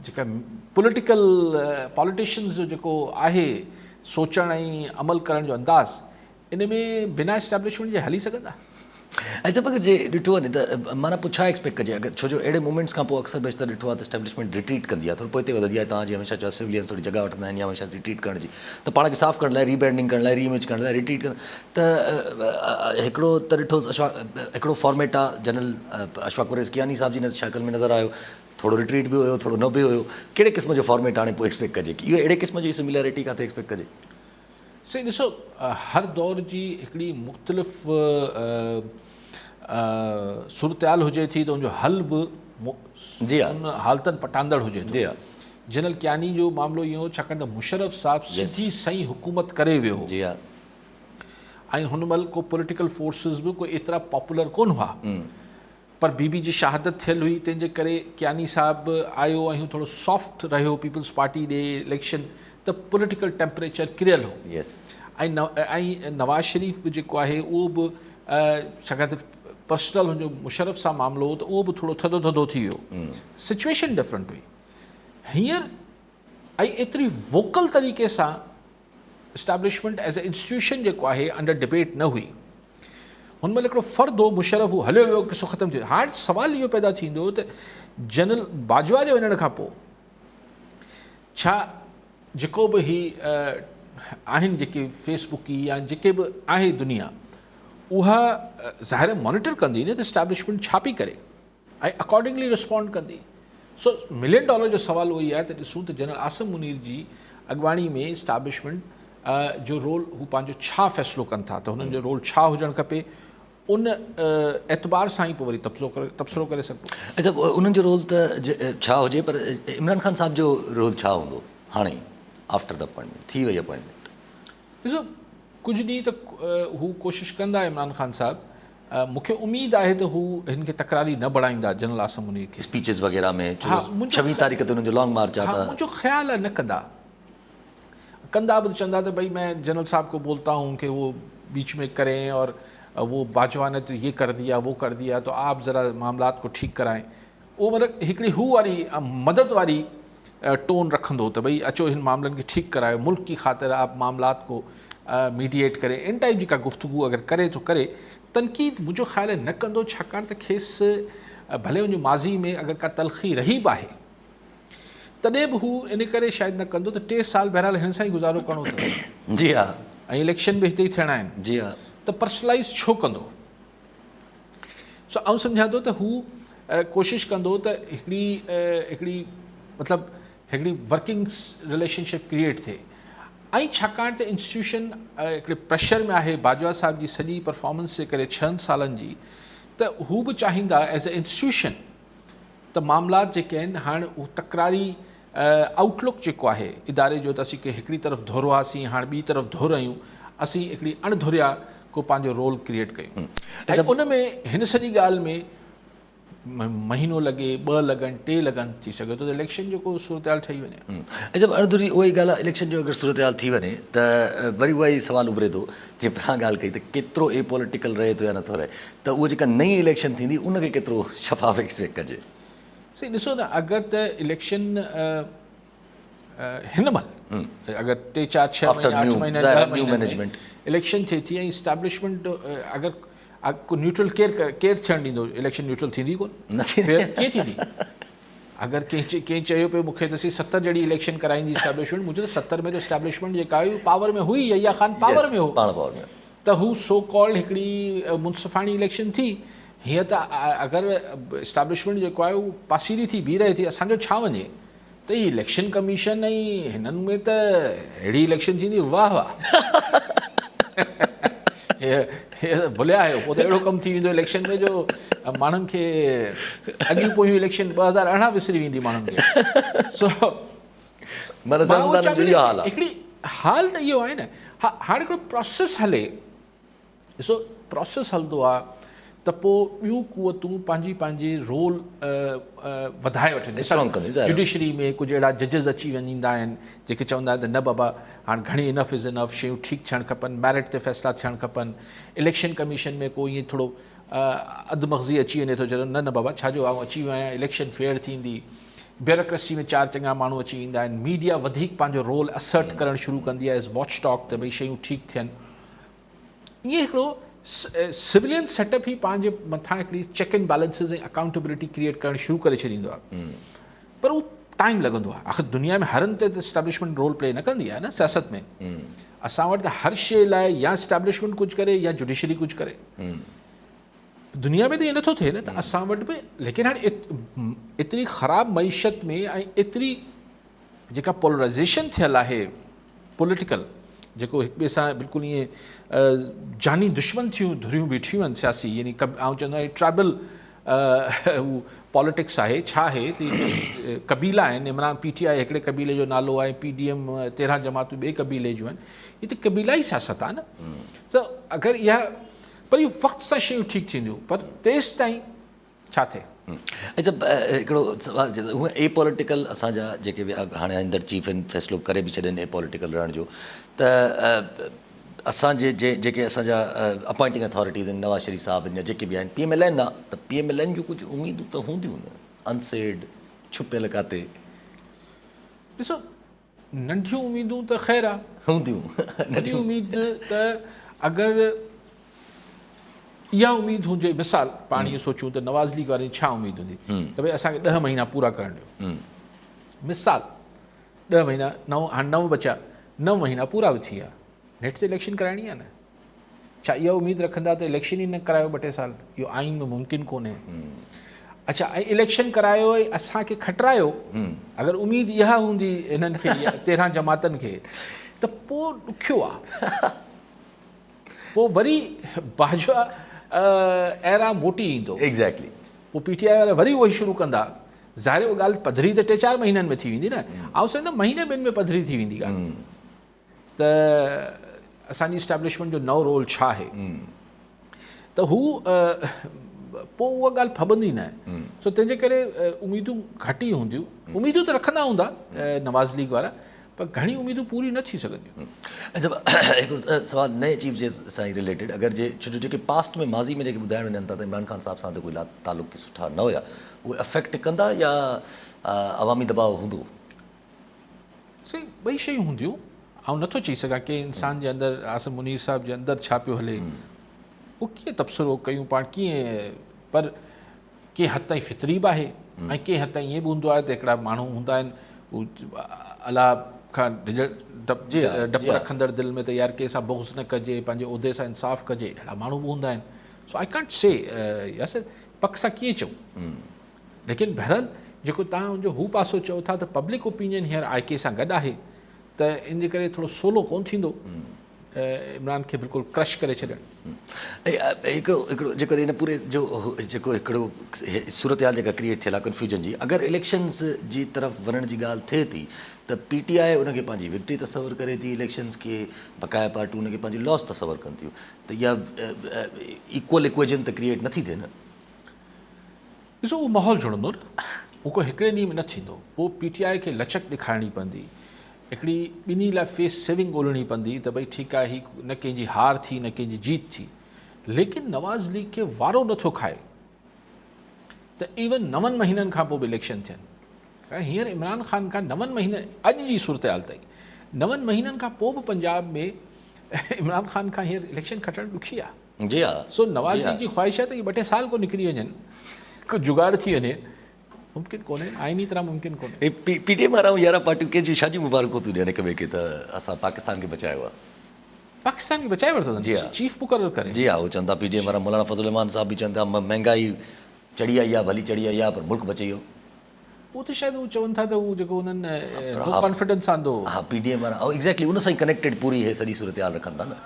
جيڪا پوليٽيڪل پاليٽيشنز جو جيڪو آهي سوچڻ ۽ عمل ڪرڻ جو انداز ان ۾ بنا اسٽيبلشمينٽ جي هلي سگهندا؟ اڇا پر جي ڏٺو وڃي ته معنيٰ پوء ڇا ايڪسپيڪٽ ڪجي اگر ڇو جو اهڙي موومينٽس کان پوء اڪثر بيشتر ڏٺو آهي ته اسٽيبلشمينٽ ريٽريٽ ڪندي آهي ٿورو پوئتي وڌندي آهي توهان جي هميشه چيو سولينز ٿوري جڳهه وٺندا آهن يا هميشه ريٽريٽ ڪرڻ جي ته پاڻ کي صاف ڪرڻ لاء ري برانڊنگ ڪرڻ لاء ري اميج ڪرڻ لاء ريٽريٽ ڪندا ته هڪڙو ته ڏٺوس اشفاق هڪڙو فارميٽ آ جنرل اشفاق پرويز ڪياني صاحب جي شڪل ۾ نظر آيو ٿورو ريٽريٽ به هيو ٿورو نه به هيو ڪهڙي قسم جو فارميٽ هاڻي پوء ايڪسپيڪٽ ڪجي اهو اهڙي قسم جي سميلرٽي ڪاٿي ايڪسپيڪٽ ڪجي؟ سائين ڏسو هر دور جي هڪڙي مختلف صورتحال هجي ٿي ته ان جو حل به ان حالتن پٽاندڙ هجي ٿو. جنرل ڪياني جو معاملو اهو هو ڇاڪاڻ ته مشرف صاحب سڌي سئين حڪومت ڪري ويو هو ۽ هن مهل ڪو پوليٽيڪل فورسز به ڪو ايترا پاپولر ڪونه هئا. پر بي بي جي شهادت ٿيل هئي تنهن جي ڪري ڪياني صاحب به آيو ۽ هو ٿورو سافٽ رهيو پيپلز پارٽي ڏي اليڪشن ته پوليٽيڪل ٽيمپريچر ڪريل هو ۽ نواز شريف به جيڪو آهي اهو به ڇاڪاڻ ته پرسنل هن جو مشرف سان معاملو هو ته اهو به ٿورو ٿڌو ٿڌو ٿي ويو سچويشن ڊفرنٽ هئي هينئر ۽ ايتري ووڪل طريقي سان اسٽيبلشمينٽ ايز اي انسٽيٽيوشن جيڪو آهي انڊر ڊبيٽ نه هئي. هن مهل هڪڙو فرد هو مشرف هو هليو ويو قصو ختم ٿي ويو. هاڻ سوال اهو پيدا ٿيندو ته جنرل باجوا جي وڃڻ کان پوء ڇا جيڪو به هي آهن جيڪي فيس بڪي يا جيڪي به آهي دنيا اها ظاهر مانيٽر ڪندي نه ته اسٽيبلشمينٽ ڇا پئي ڪري. ۽ اڪارڊنگلي رسپونڊ ڪندي. سو ملين ڊالر جو سوال اهو ئي آهي ته ڏسون ته جنرل عاصم منير جي اڳواڻي ۾ اسٽيبلشمينٽ جو رول هو پنهنجو ڇا فيصلو ڪن ٿا ته هنن جو رول ڇا هجڻ کپي ان اعتبار سان ئي پوء وري تبصرو ڪري سگهبو. اڇا انهن جو رول ته ڇا هجي پر عمران خان صاحب جو رول ڇا هوندو هاڻي آفٽر the appointment ٿي وئي اپائنٽمينٽ. ڏسو ڪجهه ڏينهن ته هو ڪوشش ڪندا عمران خان صاحب مون کي اميد آهي ته هو هن کي تڪراري نه بڻائيندا جنرل عاصم منير کي. اسپيچز وغيره ۾ ڇو ڇويهه تاريخ تي انهن جو لانگ مارچ آهي ته. ها منهنجو خيال آهي نه ڪندا. ڪندا به ته چوندا ته ڀئي مين جنرل صاحب کو بولتا هون ڪه هو بيچ ۾ ڪرين اور وو باجوا ني تو يي ڪر ديا وو ڪر ديا تو آپ ذرا معاملات کو ٺيڪ ڪرائين. اهو مطلب هڪڙي هو واري مدد واري ٽون رکندو ته ڀئي اچو هن معاملن کي ٺيڪ ڪرايو ملڪ ڪي خاطر آپ معاملات کو ميڊيئيٽ ڪري ان ٽائيپ جي ڪا گفتگو اگر ڪري ٿو ڪري تنقيد منهنجو خيال آهي نه ڪندو ڇاڪاڻ ته کيس ڀلي ان جو ماضي ۾ اگر ڪا تلخي رهي به آهي تڏهن به هو ان ڪري شايد نه ڪندو ته 3 سال بهرحال هن سان ئي گذارو ڪرڻو اٿس جي ها ۽ اليڪشن به هتي ئي ٿيڻا آهن جي ها ته پرسنلائز ڇو ڪندو سو آئون سمجهان ٿو ته هو ڪوشش ڪندو ته هڪڙي هڪڙي مطلب هڪڙي ورڪنگ رليشنشپ ڪريئيٽ ٿئي ۽ ڇاڪاڻ ته انسٽيٽيوشن هڪڙي پريشر ۾ آهي باجوا صاحب جي سڄي پرفارمنس جي ڪري ڇهن سالن جي ته هو به چاهيندا ايز اي انسٽيٽيوشن ته معاملات جيڪي آهن هاڻ هو تڪراري آئوٽ لڪ جيڪو آهي اداري جو ته اسين ڪنهن هڪڙي طرف ڌر هئاسين هاڻ ٻي طرف ڌر آهيون اسين هڪڙي اڻ ڌريا ڪو پنهنجو رول ڪريئيٽ ڪيون ۽ ان ۾ هن سڄي ڳالهه ۾ مهينو لڳي ٻه لڳن ٽي لڳن ٿي سگهي ٿو ته اليڪشن جو ڪو صورتحال ٺهي وڃي. اچا اڻ ڌري اها ئي ڳالهه آهي اليڪشن جو اگر صورتحال ٿي وڃي ته وري اها ئي سوال اڀري ٿو جيئن توهان ڳالهه ڪئي ته ڪيترو اي پوليٽيڪل رهي ٿو يا نٿو رهي ته اها جيڪا نئين اليڪشن ٿيندي ان کي ڪيترو شفاف ايڪسپيڪٽ ڪجي. سائين ڏسو نه اگر ته اليڪشن هن مهل اگر ٽي چار ڇهه مهينا اٺ مهينا ڏهه مهينا ۾ اليڪشن ٿئي ٿي ۽ اسٽيبلشمينٽ اگر ڪو نيوٽرل ڪير ڪير ٿيڻ ڏيندو اليڪشن نيوٽرل ٿيندي ڪون فيئر ڪيئن ٿيندي اگر ڪنهن چيو پئي مون کي ته سي 70 جهڙي اليڪشن ڪرائيندي اسٽيبلشمينٽ مون چيو ته 70 ۾ ته اسٽيبلشمينٽ جيڪا هئي پاور ۾ هئي يحيٰ خان پاور ۾ هو پاڻ پاور ۾ ته هو سو ڪالڊ هڪڙي منصفاڻي اليڪشن ٿي هيئن ته اگر اسٽيبلشمينٽ جيڪو آهي هو پاسيري ٿي بيهي رهي ٿي اسان جو ڇا وڃي ته هي اليڪشن ڪميشن ۽ هنن ۾ ته اهڙي اليڪشن ٿيندي واهه واهه ڀليا آهيو پوء ته اهڙو ڪم ٿي ويندو اليڪشن ۾ جو ماڻهن کي اڳيون پويون اليڪشن 2018 وسري ويندي ماڻهن کي سو معنيٰ سياستدانن جو اهو حال آهي هڪڙي حال ته اهو آهي نه ها هاڻي هڪڙو پروسيس هلي ڏسو پروسيس هلندو آ ته پوء ٻيون قوتون پنهنجي پنهنجي رول وڌائي وٺن جڊيشري ۾ ڪجهه اهڙا ججز اچي وڃيندا آهن جيڪي چوندا آهن ته نه بابا هاڻ گهڻي انف از انف شيون ٺيڪ ٿيڻ کپن ميرٽ تي فيصلا ٿيڻ کپن اليڪشن ڪميشن ۾ ڪو ائين ٿورو اڌ مغزي اچي وڃي ٿو چئي نه نه بابا ڇا جو آئون اچي ويو آهيان اليڪشن فيئر ٿيندي بيوروڪريسي ۾ چار چڱا ماڻهو اچي ويندا آهن ميڊيا وڌيڪ پنهنجو رول اسرٽ ڪرڻ شروع ڪندي آهي ايز واچ ڊاگ ته ڀئي شيون ٺيڪ ٿين ائين هڪڙو سولين سيٽ اپ ئي پنهنجي مٿان هڪڙي check and balances ۽ accountability create ڪرڻ شروع ڪري ڇڏيندو آهي پر اهو ٽائيم لڳندو آهي آخر دنيا ۾ هر هنڌ تي ته اسٽيبلشمينٽ رول پلي نه ڪندي آهي نه سياست ۾ اسان وٽ ته هر شيء لاء يا اسٽيبلشمينٽ ڪجهه ڪري يا جوڊيشري ڪجهه ڪري دنيا ۾ ته ائين نٿو ٿئي نه ته اسان وٽ به ليڪن هاڻي ايتري خراب معيشت ۾ ۽ ايتري جيڪا پولرائزيشن ٿيل آهي پوليٽيڪل جيڪو هڪ ٻئي سان بلڪل ائين جاني دشمن ٿيون ڌريون بيٺيون آهن سياسي يعني آئون چوندو آهيان ٽرائبل هو پاليٽڪس آهي ڇا آهي ته قبيلا آهن عمران پي ٽي آء هڪڙي قبيلي جو نالو آهي پي ڊي ايم 13 جماعتون ٻئي قبيلي جون آهن هي ته قبيلائي سياست آهي نه ته اگر اها پر اهو وقت سان شيون ٺيڪ ٿينديون پر تيستائين ڇا ٿئي. اڇا هڪڙو سوال هونئن اي پوليٽيڪل اسان جا جيڪي به هاڻي ايندڙ چيف آهن فيصلو ڪري به ڇڏين اي پوليٽيڪل رهڻ جو ته اسان جي جيڪي اسان جا اپوائنٽنگ اٿارٽيز آهن نواز شريف صاحب آهن يا جيڪي به آهن پي ايم ايل اين آ ته پي ايم ايل اين جون ڪجهه اميدون ته هونديون نه انسيڊ ڇپيل ڪاتي. ڏسو ننڍيون اميدون ته خير آ. هونديون. وڏي اميد ته اگر اها اميد هجي مثال پاڻ اهو سوچون ته نواز ليگ وارن جي ڇا اميد هوندي ته ڀئي اسان کي ڏهه مهينا پورا ڪرڻ ڏيو مثال ڏهه مهينا نو هاڻي نو بچيا نو مهينا پورا به ٿي ويا نيٺ ته اليڪشن ڪرائڻي آهي نه ڇا اها اميد رکندا ته اليڪشن ئي نه ڪرايو ٻه ٽي سال اهو آئين ۾ ممڪن ڪونهي اڇا ۽ اليڪشن ڪرايو ۽ اسان کي کٽرايو اگر اميد اها هوندي انهن کي 13 جماعتن کي ته پوء ڏکيو آ پوء وري باجوا ايرا موٽي ايندو ايگزيڪٽلي پوء پي ٽي آء وارا وري اهو ئي شروع ڪندا ظاهر اها ڳالهه پڌري ته ٽي چار مهينن ۾ ٿي ويندي نه آئون سمجهندم مهيني ٻن ۾ پڌري ٿي ويندي ڳالهه ته اسان جي اسٽيبلشمينٽ جو نئون رول ڇا آهي ته هو پوء اها ڳالهه ڦٻندي نه سو تنهن جي ڪري اميدون گهٽ ئي هونديون اميدون ته رکندا هوندا نواز ليگ وارا پر گهڻي اميدون پوريون نه ٿي سگهنديون. اڇا هڪڙو سوال نئين چيف جي سان ئي رليٽيڊ اگر جي ڇو جو جيڪي پاسٽ ۾ ماضي ۾ جيڪي ٻڌائڻ وڃن ٿا ته عمران خان صاحب سان ته ڪوئي تعلق سٺا نه هيا اهي افيڪٽ ڪندا يا عوامي دٻاء هوندو؟ سائين ٻئي شيون هونديون آئون نٿو چئي سگهان ڪنهن انسان جي اندر عاصم منير صاحب جي اندر ڇا پيو هلي اهو ڪيئن تبصرو ڪيون پاڻ ڪيئن پر ڪنهن حد تائين فطري به آهي ۽ ڪنهن حد تائين ائين به هوندو آهي ته هڪڙا ماڻهو هوندا آهن هو الله کان ڊپ رکندڙ دل ۾ ته يار ڪنهن سان بغض نه ڪجي پنهنجي عهدي سان انصاف ڪجي اهڙا ماڻهو به هوندا آهن سو I can't سي ياسر پڪ سان ڪيئن چئون ليڪن بهرحال جيڪو توهان ان جو هو پاسو چئو ٿا ته پبلڪ اوپينين هينئر آء ڪي سان گڏ آهي ته ان جي ڪري ٿورو سولو ڪونه ٿيندو عمران کي بلڪل ڪرش ڪري ڇڏڻ. هڪڙو هڪڙو جيڪو ان پوري جو جيڪو هڪڙو صورتحال جيڪا ڪريئيٽ ٿيل آهي ڪنفيوجن جي اگر اليڪشنز جي طرف وڃڻ جي ڳالهه ٿئي ٿي ته پي ٽي آء ان کي پنهنجي وڪٽري تصور ڪري ٿي اليڪشنز کي بقايا پارٽيون ان کي پنهنجي لاس تصور ڪن ٿيون ته اها ايڪول ايڪويجن ته ڪريئيٽ نٿي ٿئي نه. ڏسو اهو ماحول جڙندو نه اهو ڪو هڪڙي ڏينهن ۾ نه ٿيندو پوء پي ٽي آء کي لچڪ ڏيکارڻي پوندي هڪڙي ٻنهي لاء فيس سيونگ ڳولڻي پوندي ته ڀئي ٺيڪ آهي هي نه ڪنهن جي هار ٿي نه ڪنهن جي جيت ٿي ليڪن نواز ليگ کي وارو نٿو کائي ته ايون نون مهينن کان پوء به اليڪشن ٿين هينئر عمران خان کان نون مهينن اڄ جي صورتحال تائين نون مهينن کان پوء به پنجاب ۾ عمران خان کان هينئر اليڪشن کٽڻ ڏکي آهي جي ها سو نواز ليگ جي خواهش آهي ته اهي ٻه ٽي سال ڪو نڪري وڃن ڪو جگاڙ ٿي وڃي ممڪن ڪونهي آئيني طرح ممڪن ڪونهي. هي پي ٽي ايم وارا ۽ 11 پارٽيون ڪنهن جون ڇا جون مبارڪون ٿيون ڏين هڪ ٻئي کي ته اسان پاڪستان کي بچايو آهي. پاڪستان کي بچائي ورتو اٿن چيف مقرر ڪري. جي ها هو چون ٿا پي ٽي ايم وارا مولانا فضل الرحمان صاحب به چون ٿا مهنگائي چڙهي آئي آهي ڀلي چڙهي آئي آهي پر ملڪ بچي ويو. اهو ته شايد هو چون ٿا ته هو جيڪو انهن نو ڪانفيڊنس آندو. ها پي ڊي ايم وارا ايگزيڪٽلي ان سان ئي ڪنيڪٽيڊ پوري هي سڄي صورتحال رکن ٿا نه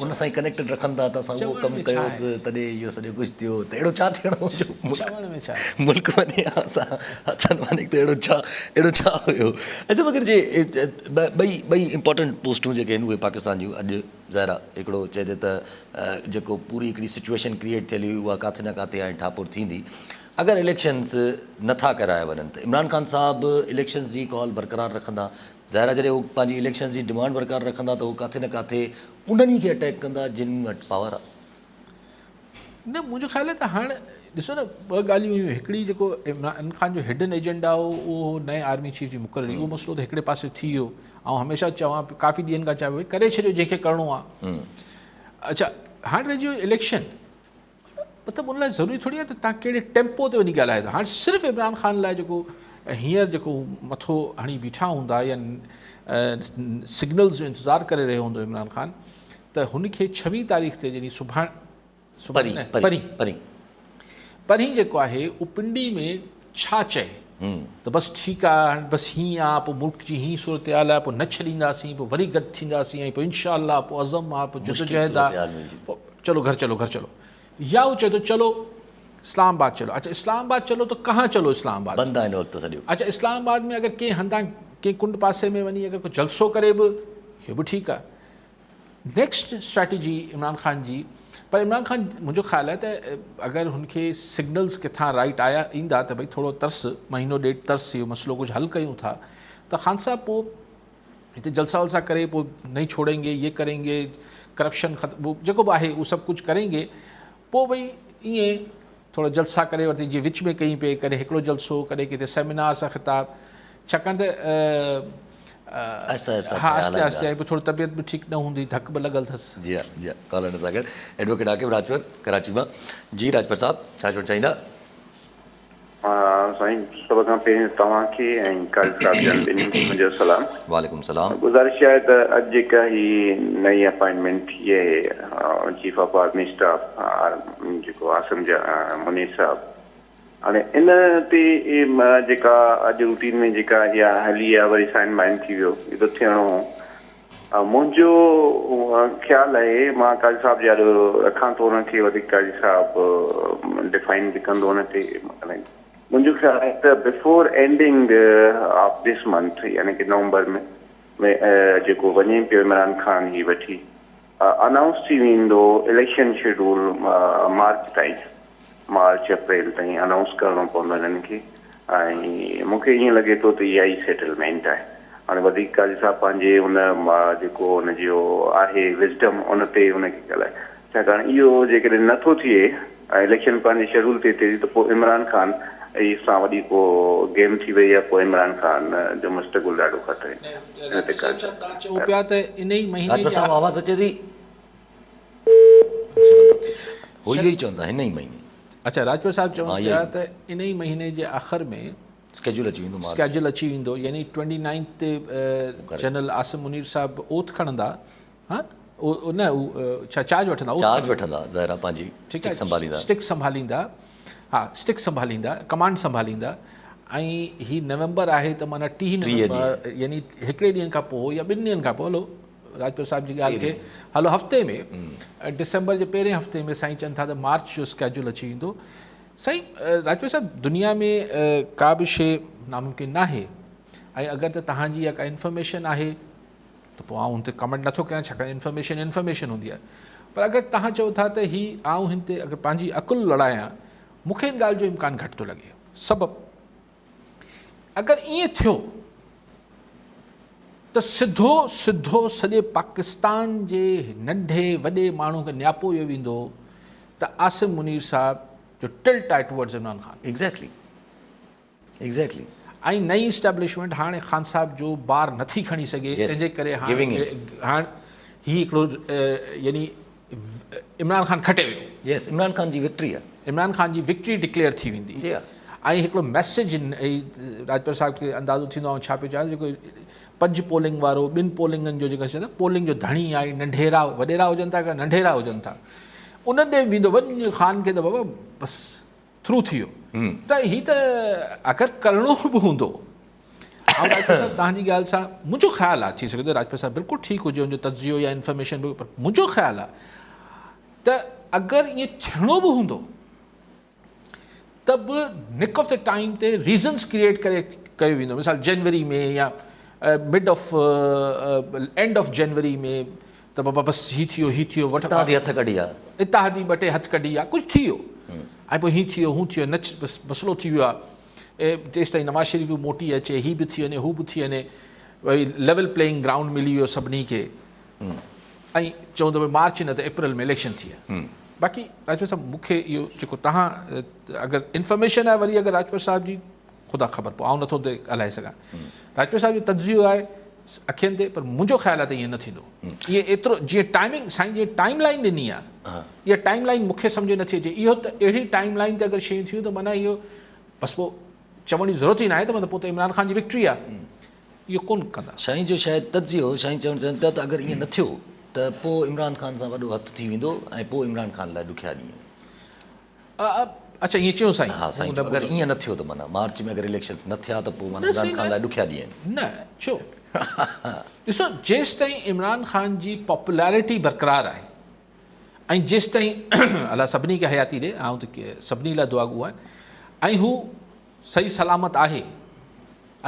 ان سان ئي ڪنيڪٽيڊ رکن ٿا ته اسان اهو ڪم ڪيوس تڏهن اهو سڄو ڪجهه ٿيو ته اهڙو ڇا ٿيڻو هو جو ملڪ وڃي ها اسان هٿن مان نڪتو اهڙو ڇا اهڙو ڇا هيو اڇا مگر جي ٻئي ٻئي امپورٽنٽ پوسٽون جيڪي آهن اهي پاڪستان جون اڄ ظاهر آهي هڪڙو چئجي ته جيڪو پوري هڪڙي سچويشن ڪريئيٽ ٿيل هئي اها ڪاٿي نه ڪاٿي هاڻي ٺاپور ٿيندي اگر اليڪشنز نه ٿا ڪرايا وڃن ته عمران خان صاحب اليڪشنز جي ڪال برقرار رکندا، ظاهر آهي جڏهن هو پنهنجي اليڪشنز جي ڊمانڊ برقرار رکندا ته هو ڪاٿي نه ڪاٿي انهن ئي کي اٽيڪ ڪندا جن وٽ پاور آهي. نه منهنجو خيال آهي ته هاڻ ڏسو نه ٻه ڳالهيون هيون هڪڙي جيڪو عمران خان جو هڊن ايجنڊا هو اهو هو نئين آرمي چيف جي مقرري اهو مسئلو ته هڪڙي پاسي ٿي ويو آئون هميشه چوان ڪافي ڏينهن کان چوان پيو ڪري ڇڏيو جنهن کي ڪرڻو آهي اڇا هاڻ رهجي ويو اليڪشن مطلب ان لاء ضروري ٿوري آهي ته تان ڪهڙي ٽيمپو تي وڃي ڳالهايو ٿا هاڻ صرف عمران خان لاء جيڪو هينئر جيڪو مٿو هڻي بيٺا هوندا يا سگنلز جو انتظار ڪري رهيو هوندو عمران خان ته هن کي ڇويهه تاريخ تي يعني سڀاڻ سڀاڻي نه پرين پرين پرين جيڪو آهي اهو پنڊي ۾ ڇا چئي ته بس ٺيڪ آ هاڻي بس هيئن آ پوء ملڪ جي هين صورتحال آ پوء نه ڇڏينداسين پوء وري گڏ ٿينداسين ۽ پوء انشاء الله پوء عزم آ پوء جدوجهد آ پوء چلو گهر چلو گهر چلو يا هو چئي ٿو چلو اسلام آباد چلو اچا اسلام آباد چلو ته ڪهان چلو اسلام آباد بند آ هن وقت سڄو اچا اسلام آباد ۾ اگر ڪنهن هنڌان ڪنهن ڪنڊ پاسي ۾ وڃي اگر ڪو جلسو ڪري به اهو به ٺيڪ آ نيڪسٽ اسٽريٽجي عمران خان جي پر عمران خان منهنجو خيال آهي ته اگر هن کي سگنلز ڪٿان رائيٽ آيا ايندا ته ڀئي ٿورو ترس مهينو ڏيڍ ترس اهو مسئلو ڪجهه حل ڪيون ٿا ته خان صاحب پوء هتي جلسا ولسا ڪري پوء نهين ڇوڙين گي يي ڪرين گي ڪرپشن ختم جيڪو به آهي اهو سڀ ڪجهه ڪرين گي پوء ڀئي ائين ٿورو جلسا ڪري ورتي جيئن وچ ۾ ڪئي پئي ڪڏهن هڪڙو جلسو ڪڏهن ڪٿي سيمينار سان خطاب ڇاڪاڻ ته آهستي آهستي ها آهستي آهستي ۽ پوء ٿورو طبيعت به ٺيڪ نه هوندي ڌڪ به لڳل اٿس. جي ها جي ها ڪالر سان گڏ ايڊووڪيٽ عاقب راڄپر ڪراچي مان جي راڄپر صاحب ڇا چوڻ چاهيندا. سائين سڀ کان پهرين توهان کي ۽ قاضي صاحب جن ٻنهي کي منهنجو سلام. وعليڪم سلام. گذارش آهي ته اڄ جيڪا هي نئين اپائنٽمينٽ ٿي آهي چيف آف آرمي اسٽاف جيڪو عاصم منير صاحب هاڻي ان تي جيڪا اڄ روٽين ۾ جيڪا اها هلي آهي وري سائن مائن ٿي ويو اهو ته ٿيڻو هو منهنجو خيال آهي مان قاضي صاحب جي آڏو رکان ٿو ان کي وڌيڪ قاضي صاحب ڊفائن به ڪندو ان تي منهنجو خيال آهي ته before ending of this month يعني ڪي نومبر ۾ جيڪو وڃي پيو عمران خان هي وٺي انائونس ٿي ويندو اليڪشن شيڊول مارچ تائين مارچ اپريل تائين انائونس ڪرڻو پوندو هنن کي ۽ مون کي ائين لڳي ٿو ته اها ئي سيٽلمينٽ آهي. هاڻي وڌيڪ قاضي صاحب پنهنجي ان جيڪو ان جو آهي وزڊم ان تي ان کي ڳالهائي ڇاڪاڻ اهو جيڪڏهن نه ٿو ٿئي ۽ اليڪشن پنهنجي شيڊول تي ٿئي ٿي ته پوء عمران خان سان وڏي ڪو گيم ٿي وئي آهي پوء عمران خان جو مستقبل ڏاڍو خطري ۾ آهي ان تي قاضي صاحب توهان چئو پيا ته انهي مهيني جي صاحب آواز اچي ٿي. هو اهو ئي چون ٿا هن ئي مهيني. اڇا راجپوت صاحب چون پيا ته ان ئي مهيني جي آخر ۾ اسڪيجول اچي ويندو مارچ اسڪيجول اچي ويندو يعني ٽوئنٽي نائنٿ تي جنرل عاصم منير صاحب اوٿ کڻندا ها نه ڇا چارج وٺندا چارج وٺندا ظاهر آهي پنهنجي اسٽڪ سنڀاليندا اسٽڪ سنڀاليندا ها اسٽڪ سنڀاليندا ڪمانڊ سنڀاليندا ۽ هي نومبر آهي ته معنيٰ 30 نومبر يعني هڪڙي ڏينهن کان پوء يا ٻن ڏينهن کان پوء هلو راجپوت صاحب جي ڳالهه کي هلو هفتي ۾ ڊسمبر جي پهرين هفتي ۾ سائين چون ٿا ته مارچ جو اسڪيجول اچي ويندو سائين راجپوت صاحب دنيا ۾ ڪا به شيء ناممڪن ناهي ۽ اگر ته تهان جي اها ڪا انفارميشن آهي ته پوء آئون هن تي ڪمينٽ نٿو ڪيان ڇاڪاڻ انفارميشن انفارميشن هوندي آهي پر اگر تهان چئو ٿا ته هي آئون هن تي اگر پنهنجي عقل لڙايان مون کي ان ڳالهه جو امڪان گهٽ ٿو لڳي سبب اگر ائين ٿيو ته سڌو سڌو سڄي پاڪستان جي ننڍي وڏي ماڻهو کي نياپو اهو ويندو ته عاصم منير صاحب جو ٽلٽ آهي towards Imran Khan. Exactly exactly. ۽ نئين اسٽيبلشمينٽ هاڻي خان صاحب جو بار نٿي کڻي سگهي تنهن جي ڪري هاڻي هاڻ هي هڪڙو يعني عمران خان کٽي ويو. يس عمران خان جي وڪٽري آ. عمران خان جي وڪٽري ڊڪليئر ٿي ويندي. جي ها. ۽ هڪڙو ميسيج راجپر صاحب کي اندازو ٿيندو آئون ڇا پيو چاهيان جيڪو پنج پولنگ وارو ٻن پولنگن جو جيڪو چوندا پولنگ جو ڌڻي آهي ننڍيرا وڏيرا هجن ٿا ننڍيرا هجن ٿا ان ڏي ويندو وڃ خان کي ته بابا بس ٿرو ٿي ويو ته هي ته اگر ڪرڻو به هوندو آئون راجپوت صاحب توهان جي ڳالهه سان منهنجو خيال آهي ٿي سگهي ٿو راجپوت صاحب بلڪل ٺيڪ هجي ان جو تجزيو يا انفارميشن به پر منهنجو خيال آهي ته اگر ائين ٿيڻو به هوندو ته به نڪ آف the time تي ريزنس ڪريئيٽ ڪري ڪيو ويندو مثال جنوري ۾ يا mid of end of January ۾ ته بابا بس هي ٿي ويو هي ٿي ويو وٺ اتحادي هٿ ڪڍي آ اتحادي ٻه ٽي هٿ ڪڍي آ ڪجهه ٿي ويو ۽ پوء هي ٿي ويو هو ٿي ويو نچ بس مسئلو ٿي ويو آ تيستائين نواز شريف به موٽي اچي هي به ٿي وڃي هو به ٿي وڃي وري ليول پليئنگ گرائونڊ ملي ويو سڀني کي ۽ چون ته مارچ نه ته اپريل ۾ اليڪشن ٿي ويا باقي راجپوت صاحب مون کي اهو جيڪو تهان اگر انفارميشن آهي وري اگر راجپوت صاحب جي خدا خبر پوء آئون نٿو ڳالهائي سگهان راجپوت صاحب جو تجزيو آهي اکين تي پر منهنجو خيال آهي ته ائين نه ٿيندو ائين ايترو جيئن ٽائمنگ سائين جيئن ٽائيم لائين ڏني آهي اها ٽائيم لائين مون کي سمجهه نٿي اچي اهو ته اهڙي ٽائيم لائين تي اگر شيون ٿيون ته معنيٰ اهو بس پوء چوڻ جي ضرورت ئي ناهي ته مطلب پوء ته عمران خان جي وڪٽري آهي اهو ڪونه ڪندا. سائين جو شايد تجزيو سائين چوڻ چاهين ٿا ته اگر ائين نه ٿيو ته پوء عمران خان سان وڏو هٿ ٿي ويندو ۽ پوء عمران خان لاء ڏکيا ڏينهن. اڇا ائين چيو سائين. ها سائين چيو اگر ائين نه ٿيو ته معنيٰ مارچ ۾ اگر اليڪشنز نه ٿيا ته پوء معنيٰ عمران خان لاء ڏکيا ڏينهن آهن. نه ڇو ڏسو جيستائين عمران خان جي پاپولرٽي برقرار آهي ۽ جيستائين الله سڀني کي حياتي ڏي آئون ته سڀني لاء دعاگو آهيان ۽ هو صحيح سلامت آهي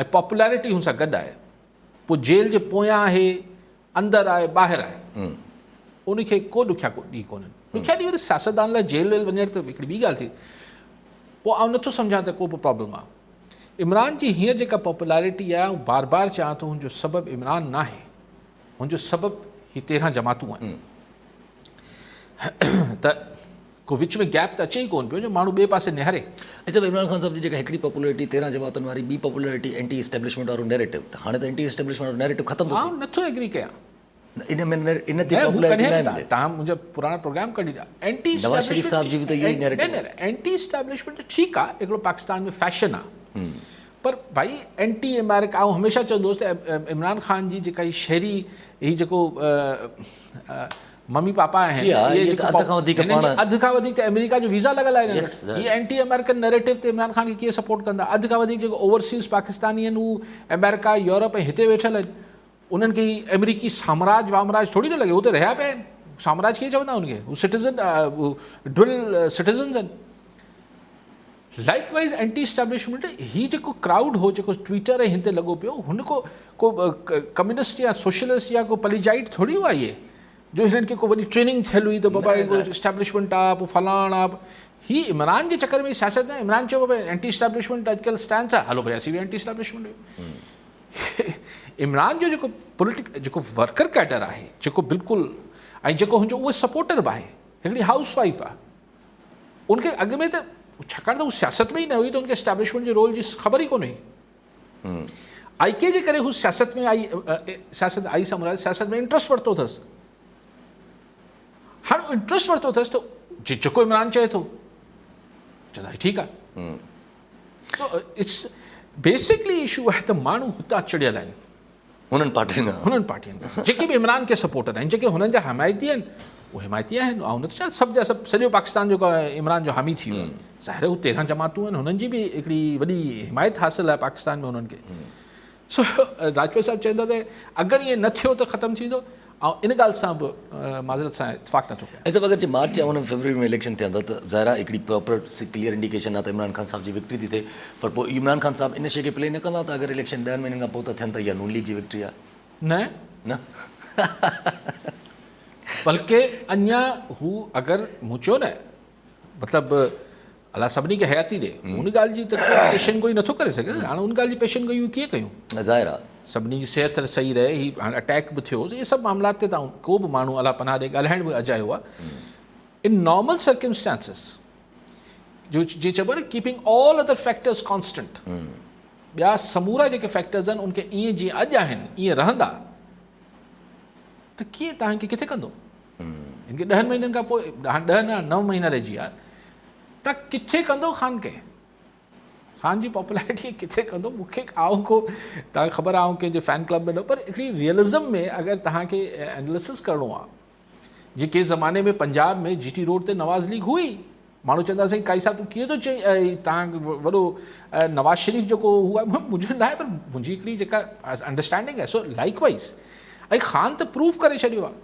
۽ پاپولرٽي هن سان گڏ آهي پوء جيل جي پويان آهي اندر آهي ٻاهر آهي ان کي ڪو ڏکيا ڏينهن ڪونهن. ڏکيا ڏينهن وري سياستدان لاء جيل ويل وڃڻ ته هڪڙي ٻي ڳالهه ٿي. پوء آئون نٿو سمجهان ته ڪو به پرابلم آهي. عمران جي هينئر جيڪا پاپولارٽي آهي آئون بار بار چوان ٿو هن جو سبب عمران ناهي. هن جو سبب هي 13 جماعتون آهن. ته ڪو وچ ۾ گيپ ته اچي ئي ڪونه پيو جو ماڻهو ٻئي پاسي نهاري. اچا ته عمران خان صاحب جي جيڪا هڪڙي پاپولرٽي 13 جماعتن واري ٻي پاپولرٽي اينٽي اسٽيبلشمينٽ وارو نيريٽو ته هاڻي ته اينٽي اسٽيبلشمينٽ وارو نيريٽو ختم ٿو ٿئي. آئون نٿو ايگري ڪيان. ان ۾ ان تي پاپولرٽي ناهي ملي. توهان منهنجا پراڻا پروگرام ڪڍي ڏيا. اينٽي نواز شريف صاحب جي به ته اهو ئي نيريٽو آهي. نه نه اينٽي اسٽيبلشمينٽ ٺيڪ آهي هڪڙو پاڪستان ۾ فيشن آهي پر ڀائي اينٽي امريڪا آئون هميشه چوندو هوس ته عمران خان جي جيڪا هي شهري هي جيڪو ممي پاپا آهن اهي جيڪو اڌ کان وڌيڪ پاڻ اڌ کان وڌيڪ ته آمريڪا جو ويزا لڳل آهي هنن وٽ هي اينٽي آمريڪن نيريٽو تي عمران خان کي ڪيئن سپورٽ ڪندا اڌ کان وڌيڪ جيڪو اوورسيز پاڪستاني آهن هو آمريڪا يورپ ۽ هتي ويٺل آهن انهن کي هي آمريڪي سامراج وامراج ٿوري ٿو لڳي هو ته رهيا پيا آهن سامراج ڪيئن چوندا ان کي هو سٽيزن ڊوئل سٽيزنز آهن لائيڪ وائيز اينٽي اسٽيبلشمينٽ هي جيڪو ڪرائوڊ هو جيڪو ٽوئيٽر ۽ هن تي لڳو پيو هن ڪو ڪو ڪميونسٽ يا سوشلسٽ يا ڪو پليجائيٽ ٿوري هئا اهي جو هنن کي ڪو وڏي ٽريننگ ٿيل هئي ته بابا هي اسٽيبلشمينٽ آ پوء فلاڻ آ هي عمران جي چڪر ۾ سياست نه عمران چيو بابا اينٽي اسٽيبلشمينٽ اڄڪلهه اسٽينس آ هلو ڀئي اسين به اينٽي اسٽيبلشمينٽ آهيون عمران جو جيڪو پوليٽڪ جيڪو ورڪر ڪيڊر آهي جيڪو بلڪل ۽ جيڪو هن جو اهو سپورٽر به آهي هڪڙي هائوس وائيف آ ان کي اڳ ۾ ته ڇاڪاڻ ته هو سياست ۾ ئي نه هئي ته ان کي اسٽيبلشمينٽ جي رول جي خبر ئي ڪونه هئي. آئي ڪي جي ڪري هو سياست ۾ آئي سياست آئي سان مراد سياست ۾ انٽرسٽ ورتو اٿس. هاڻ انٽرسٽ ورتو اٿس ته جيڪو عمران چئي ٿو چوندا ٺيڪ آهي. سو it's basically issue آهي ته ماڻهو هتان چڙيل آهن. هنن پارٽين کان. هنن پارٽين کان جيڪي به عمران کي سپورٽر آهن جيڪي هنن جا حمايتي آهن اهي حمايتي آهن آئون نٿو چوان سڀ جا سڀ سڄو پاڪستان جيڪو آهي عمران جو حامي ٿي ويو آهي ظاهر آهي هو 13 جماعتون آهن هنن جي به هڪڙي وڏي حمايت حاصل آهي پاڪستان ۾ هنن کي سو راجپوت صاحب چون ٿا ته اگر ائين نه ٿيو ته ختم ٿي ويندو آئون ان ڳالهه سان به معذرت سان اتفاق نٿو ڪيان. ۽ صاحب اگر جي مارچ يا ان فيبروري ۾ اليڪشن ٿين ٿا ته ظاهر آهي هڪڙي پراپر ڪليئر انڊيڪيشن آهي ته عمران خان صاحب جي وڪٽري ٿي ٿئي پر پوء عمران خان صاحب ان شيء کي پلي نه ڪندا ته اگر اليڪشن ڏهن مهينن کان پوء ٿا ٿين ته اها نون ليگ جي وڪٽري آهي. نه. نه. بلڪه اڃا هو اگر مون چيو نه مطلب الله سڀني کي حياتي ڏي ان ڳالهه جي ته پيشن گوئي نٿو ڪري سگهي هاڻي ان ڳالهه جي پيشن گوئي ڪيئن ڪيون ظاهر آهي سڀني جي صحت صحيح رهي هي هاڻي اٽيڪ به ٿيو اهي سڀ معاملات تي ته ڪو به ماڻهو الله پناهه ڏي ڳالهائڻ به اجايو آهي ان نارمل سرڪمسٽانسز جو جي چئبو آهي نه keeping all other factors constant ٻيا سمورا جيڪي فيڪٽرز آهن ان کي ائين جيئن اڄ آهن ائين رهندا ته ڪيئن تهان کي ڪٿي ڪندو هن کي ڏهن مهينن کان پوء هاڻي ڏهه نه نو مهينا رهجي ويا ته ڪٿي ڪندو خان کي خان جي پاپولرٽي کي ڪٿي ڪندو مون کي آئون ڪو تهان کي خبر آئون ڪنهن جي فين ڪلب ۾ نه پر هڪڙي ريئلزم ۾ اگر تهان کي اناليسس ڪرڻو آ جي ڪنهن زماني ۾ پنجاب ۾ جي ٽي روڊ تي نواز ليگ هئي ماڻهو چوندا سائين قائي صاحب تون ڪيئن ٿو چئين تهان وڏو نواز شريف جيڪو هو آهي منهنجو نه آهي پر منهنجي هڪڙي جيڪا انڊرسٽينڊنگ آهي سو لائڪ وائز ۽ خان ته پروف ڪري ڇڏيو آهي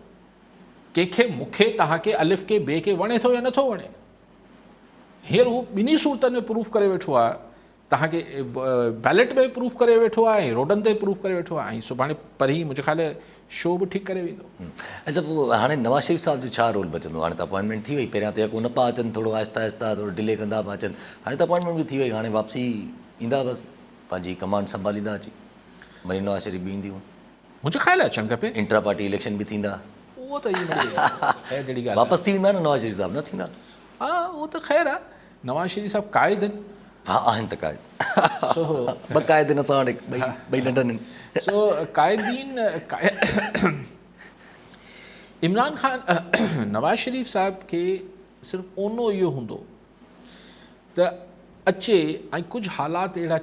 ڪنهن کي مون کي توهان کي الف کي بي کي وڻي ٿو يا نٿو وڻي هينئر هو ٻنهي صورتن ۾ پروف ڪري ويٺو آهي توهان کي بيلٽ ۾ پروف ڪري ويٺو آهي ۽ روڊن تي پروف ڪري ويٺو آهي ۽ سڀاڻي پرهين منهنجي خيال شو به ٺيڪ ڪري ويندو. اڇا پوء هاڻي نواز شريف صاحب جو ڇا رول بچندو هاڻي ته اپوائنٽمينٽ ٿي وئي پهريان ته يڪو نه پيا اچن ٿورو آهستي آهستي ٿورو ڊلي ڪندا پيا اچن هاڻي ته اپوائنٽمينٽ به ٿي وئي هاڻي واپسي ايندا بس پنهنجي ڪمانڊ سنڀاليندا اچي مريم نواز شريف به اينديون. منهنجو خيال آهي اچڻ کپي. انٽرا پارٽي اليڪشن به ٿيندا. اهو ته خير جهڙي ڳالهه واپس ٿي ويندا نه نواز شريف صاحب نه ٿيندا. ها اهو ته خير آهي نواز شريف صاحب قائد آهن. ها آهن ته قائد. سو ٻه قائد آهن اسان وٽ ٻئي ٻئي لنڊن آهن. سو قائدين عمران خان نواز شريف صاحب کي صرف اونو اهو هوندو ته اچي ۽ ڪجهه حالات اهڙا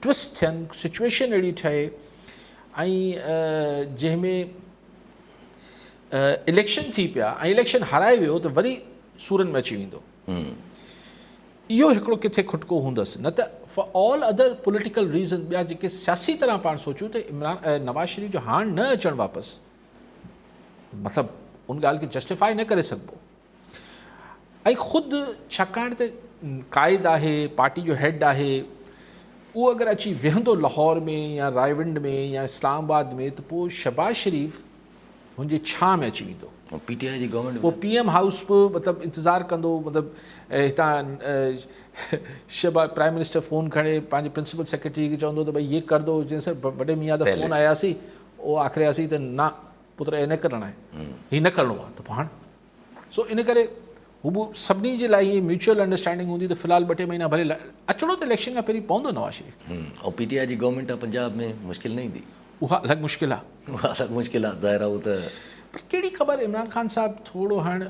ٽوئسٽ ٿين سچويشن اهڙي ٺهي ۽ جنهن ۾ اليڪشن ٿي پيا ۽ اليڪشن هارائي ويو ته وري سورن ۾ اچي ويندو. اهو هڪڙو ڪٿي کٽڪو هوندس نه ته for all other political reasons ٻيا جيڪي سياسي طرح پاڻ سوچون ته عمران نواز شريف جو هاڻ نه اچڻ واپس مطلب ان ڳالهه کي جسٽيفائي نه ڪري سگهبو ۽ خود ڇاڪاڻ ته قائد آهي پارٽي جو هيڊ آهي اهو اگر اچي ويهندو لاهور ۾ يا رائيونڊ ۾ يا اسلام آباد ۾ ته پوء شهباز شريف هن جي ڇانء ۾ اچي ويندو. پي ٽي آء جي گورنمينٽ پوء پي ايم هائوس به مطلب انتظار ڪندو مطلب هتان شهباز پرائم منسٽر فون کڻي پنهنجي پرنسپل سيڪريٽري کي چوندو ته ڀئي هي ڪر دو جنهن سر وڏي ميان ته فون آياسي او آخرياسي ته نه پتر هي نه ڪرڻ آهي هي نه ڪرڻو آهي ته پوء هاڻ سو ان ڪري هو به سڀني جي لاء هي ميوچل انڊرسٽينڊنگ هوندي ته في الحال ٻه ٽي مهينا ڀلي اچڻو ته اليڪشن کان پهرين پوندو نواز شريف کي. او پي ٽي آء جي گورنمينٽ آ پنجاب ۾ مشڪل نه ايندي. اها الڳ مشڪل آ. اها الڳ مشڪل آ ظاهر آ اهو ته. پر ڪهڙي خبر عمران خان صاحب ٿورو هاڻ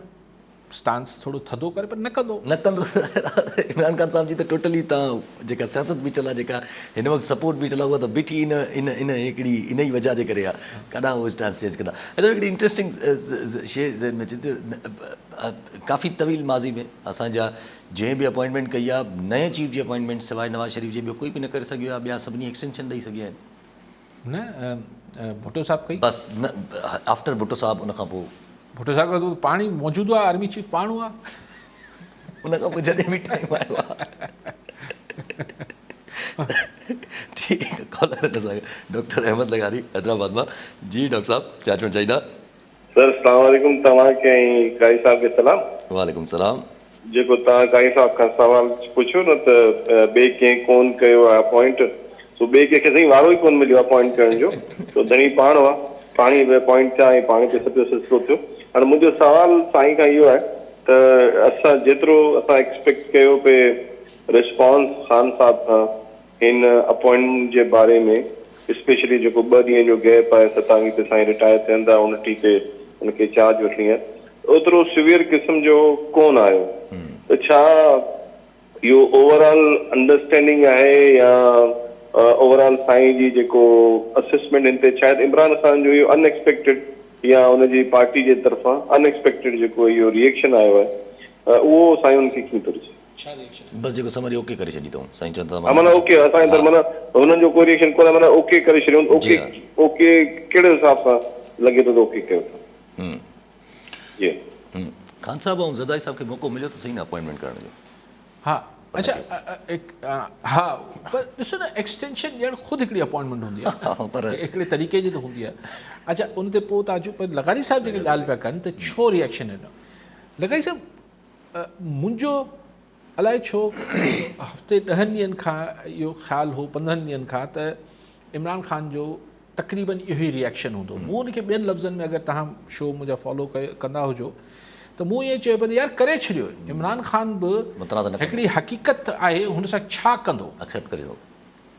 اسٽانس ٿورو ٿڌو ڪري پر نه ڪندو. نه ڪندو ظاهر آ عمران خان صاحب جي ته ٽوٽلي تان جيڪا سياست بيٺل آ جيڪا هن وقت سپورٽ بيٺل آ اها ته بيٺي ان ان ان هڪڙي ان ئي وجهه جي ڪري آ ڪڏهن اهو اسٽانس چينج ڪندا. اچا هڪڙي انٽريسٽنگ شي ذهن ۾ اچي ٿي ڪافي طويل ماضي ۾ اسان جا جنهن به اپوائنٽمينٽ ڪئي آ نئين چيف جي اپوائنٽمينٽ سواء نواز شريف جي ٻيو ڪوئي به نه ڪري سگهيو آ ٻيا سڀني ايڪسٽينشن ڏئي سگهيا آهن. نه ڀٽو صاحب ڪئي. بس نه آفٽر ڀٽو صاحب ان کان پوء. ڀٽو صاحب کان ته پاڻ ئي موجود هئا آرمي چيف پاڻ هئا. ان کان پوء جڏهن به ٽائيم آيو آ. ٺيڪ ڪالر هن سان ڊاڪٽر احمد لغاري حيدرآباد مان جي ڊاڪٽر صاحب ڇا چوڻ چاهيندا. سر اسلام عليڪم توهان کي ۽ قاري صاحب کي سلام. وعليڪم السلام. جيڪو توهان قاري صاحب کان سوال پڇيو نه ته ٻئي ڪنهن ڪون ڪيو آهي اپوائنٽ سو ٻئي ڪنهن کي سائين وارو ئي ڪون مليو اپوائنٽ ڪرڻ جو سو ڌڻي پاڻ هئا پاڻ ئي اپوائنٽ ٿيا ۽ پاڻ تي سڄو سلسلو ٿيو هاڻي منهنجو سوال سائين کان اهو آهي ته اسان جيترو اسان ايڪسپيڪٽ ڪيو پئي رسپانس خان صاحب کان هن اپوائنٽمينٽ جي باري ۾ اسپيشلي جيڪو ٻه ڏينهن جو گيپ آهي ستاويهه تي سائين رٽائر ٿين ٿا اڻٽيهه تي ان کي چارج وٺڻي آهي اوترو سويئر قسم جو ڪون آيو ته ڇا اهو اوور آل انڊرسٽينڊنگ آهي يا اوور آل سائين جي جيڪو اسسمينٽ هن تي شايد عمران خان جو اهو ان ايڪسپيڪٽيڊ يا ان جي پارٽي جي طرفان ان ايڪسپيڪٽيڊ جيڪو اهو ريئيڪشن آيو آهي اهو سائين ان کي ڪيئن ٿو ڏسي؟ بس جيڪو سمري اوڪي ڪري ڇڏي اٿئون سائين چون ٿا ها معنيٰ اوڪي اسان جي طرف معنيٰ هنن جو ڪو ريئيڪشن ڪونه معنيٰ اوڪي ڪري ڇڏيون اوڪي اوڪي ڪهڙي حساب سان لڳي ٿو ته اوڪي ڪيو اٿن جي خان صاحب ۽ زرداري صاحب کي موقعو مليو ته صحيح نه اپوائنٽمينٽ ڪرڻ جو. ها اڇا ها پر ڏسو نه ايڪسٽينشن ڏيڻ خود هڪڙي اپوائنٽمينٽ هوندي آهي پر هڪڙي طريقي جي ته هوندي آهي اڇا ان تي پوء ٿا اچون پر لغاري صاحب جيڪي ڳالهه پيا ڪن ته ڇو ريئيڪشن ڏنو لغاري صاحب منهنجو الائي ڇو هفتي ڏهن ڏينهن کان اهو خيال هو پندرهن ڏينهن کان ته عمران خان جو تقريبن اهو ئي ريئيڪشن هوندو مون ان کي ٻين لفظن ۾ اگر توهان شو منهنجا فالو ڪندا هجو ته مون ائين چيو پئي ته يار ڪري ڇڏيو عمران خان به هڪڙي حقيقت آهي هن سان ڇا ڪندو ايڪسيپٽ ڪري ٿو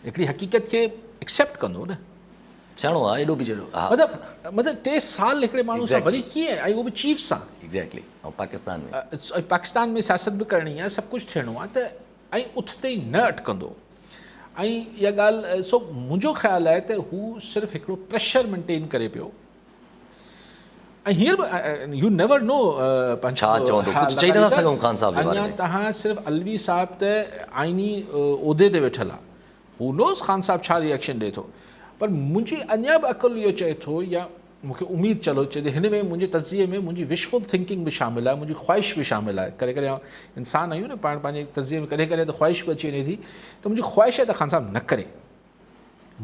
هڪڙي حقيقت کي ايڪسيپٽ ڪندو نه. سياڻو آ ايڏو به جهڙو ها. مطلب مطلب ٽي سال هڪڙي ماڻهو سان وري ڪيئن ۽ اهو به چيف سان. ايگزيڪٽلي ۽ پاڪستان ۾. ۽ پاڪستان ۾ سياست به ڪرڻي آ سڀ ڪجهه ٿيڻو آ ته ۽ اٿتي ئي نه اٽڪندو ۽ اها ڳالهه سو منهنجو خيال آهي ته هو صرف هڪڙو پريشر مينٽين ڪري پيو ۽ هينئر به يو نيور نو ڇا چوندو ڪجهه چئي نٿا سگهون خان صاحب جي باري ۾ اڃا تهان صرف علوي صاحب ته آئيني عهدي تي ويٺل آ هو نوز خان صاحب ڇا ريئڪشن ڏئي ٿو پر منهنجي اڃا به عقل اهو چئي ٿو يا مون کي اميد چلو چئي ٿي هن ۾ منهنجي تجزيي ۾ منهنجي وشفل ٿنڪنگ به شامل آهي منهنجي خواهش به شامل آهي ڪڏهن ڪڏهن انسان آهيون نه پاڻ پنهنجي تجزيي ۾ ڪڏهن ڪڏهن ته خواهش به اچي وڃي ٿي ته منهنجي خواهش آهي ته خان صاحب نه ڪري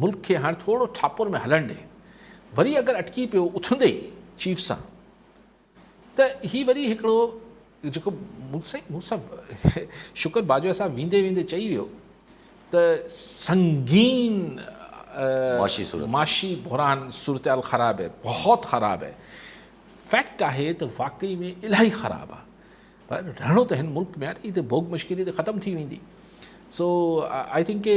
ملڪ کي هاڻ ٿورو ٺاپر ۾ هلڻ ڏي. وري اگر اٽڪي پيو اٿندي ئي چيف سان ته هي وري هڪڙو جيڪو مون سائين مون سان شڪر باجوه صاحب ويندي ويندي چئي ويو ته سنگين معاشي بحران صورتحال خراب هي بهت خراب هي فيڪٽ آهي ته واقعي ۾ الاهي خراب آهي پر رهڻو ته هن ملڪ ۾ آهي نه هي ته ڀوڳ مشڪري ته ختم ٿي ويندي سو I think ڪي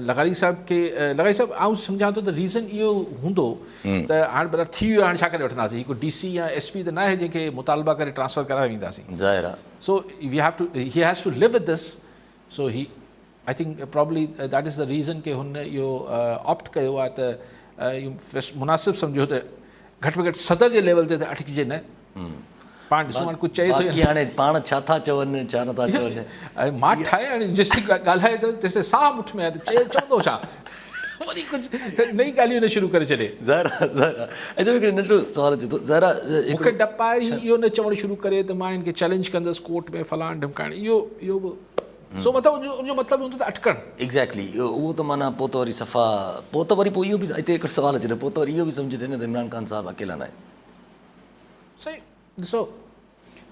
لغاري صاحب کي لغاري صاحب آئون سمجهان ٿو ته ريزن اهو هوندو ته هاڻ برا ٿي ويو هاڻ ڇا ڪري وٺنداسين هي ڪو ڊي سي يا ايس پي ته ناهي جنهن کي مطالبا ڪري ٽرانسفر ڪرائي وينداسين ظاهر آهي سو we have to he has to live with this so he I think probably that is the reason ڪي هن اهو آپٽ ڪيو آهي ته اهو مناسب سمجهيو ته گهٽ ۾ گهٽ صدر جي ليول تي ته اٽڪجي نه پاڻ ڏسون هاڻي ڪجهه چئي ٿو باقي هاڻي پاڻ ڇا ٿا چون ڇا نٿا چون مان ٺاهي هاڻي جيسين ڳالهائي ٿو تيسين ساهه مٺ ۾ آهي ته چئي چوندو ڇا وري ڪجهه نئين ڳالهيون نه شروع ڪري ڇڏي. ظاهر آ ظاهر آ اچا هڪڙو ننڍڙو سوال اچي ٿو ظاهر آ مون کي ڊپ آهي هي اهو نه چوڻ شروع ڪري ته مان هن کي چئلينج ڪندس ڪورٽ ۾ فلان ڍمڪاڻ اهو اهو به سو مطلب ان جو مطلب هوندو ته اٽڪڻ. ايگزيڪٽلي اهو ته معنيٰ پوء ته وري صفا پوء ته وري پوء اهو به هتي هڪڙو سوال اچي ٿو پوء ته وري اهو به سمجهجي نه ته عمران خان صاحب اڪيلا ناهن. سائين ڏسو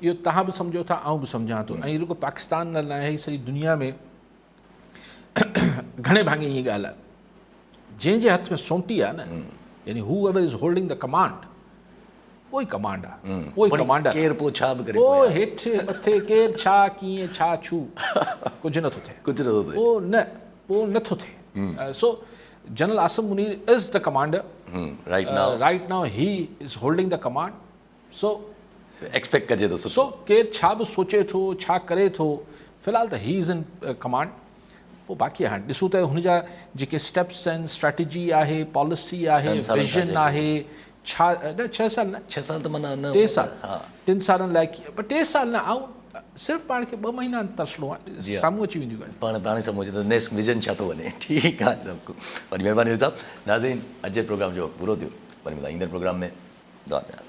اهو توهان به سمجهو ٿا آئون به سمجهان ٿو ۽ رڳو پاڪستان لاء نه آهي سڄي دنيا ۾ گهڻي ڀاڱي ائين ڳالهه آهي جنهن جي هٿ ۾ سونٽي آهي نه يعني whoever is holding the command اهو ئي ڪمانڊ آهي اهو ئي ڪمانڊر ڪير پوء ڇا به ڪري پوء هيٺ مٿي ڪير ڇا ڪيئن ڇا ڇو ڪجهه نٿو ٿئي ڪجهه نٿو ٿئي پوء نه پوء نٿو ٿئي so general Asim Munir is the commander right now right now he is holding the command so expect ڪجي ٿو سو ڪير ڇا به سوچي ٿو ڇا ڪري ٿو في الحال ته هي از ان ڪمانڊ پوء باقي هاڻي ڏسون ته هن جا جيڪي اسٽيپس آهن اسٽريٽجي آهي پاليسي آهي ويزن آهي ڇا نه ڇهه سال نه ڇهه سال ته معنيٰ نه ٽي سال ٽن سالن لاء پر ٽي سال نه آئون صرف پاڻ کي ٻه مهينا ترسڻو آهي سامهون اچي وينديون ڳالهيون پاڻ پاڻ سامهون اچي ته نيڪسٽ ويزن ڇا ٿو وڃي ٺيڪ آهي سڀ وڏي مهرباني صاحب ناظرين اڄ جي پروگرام جو وقت پورو ٿيو وري ملان ايندڙ پروگرام ۾ دعا ۾ ياد.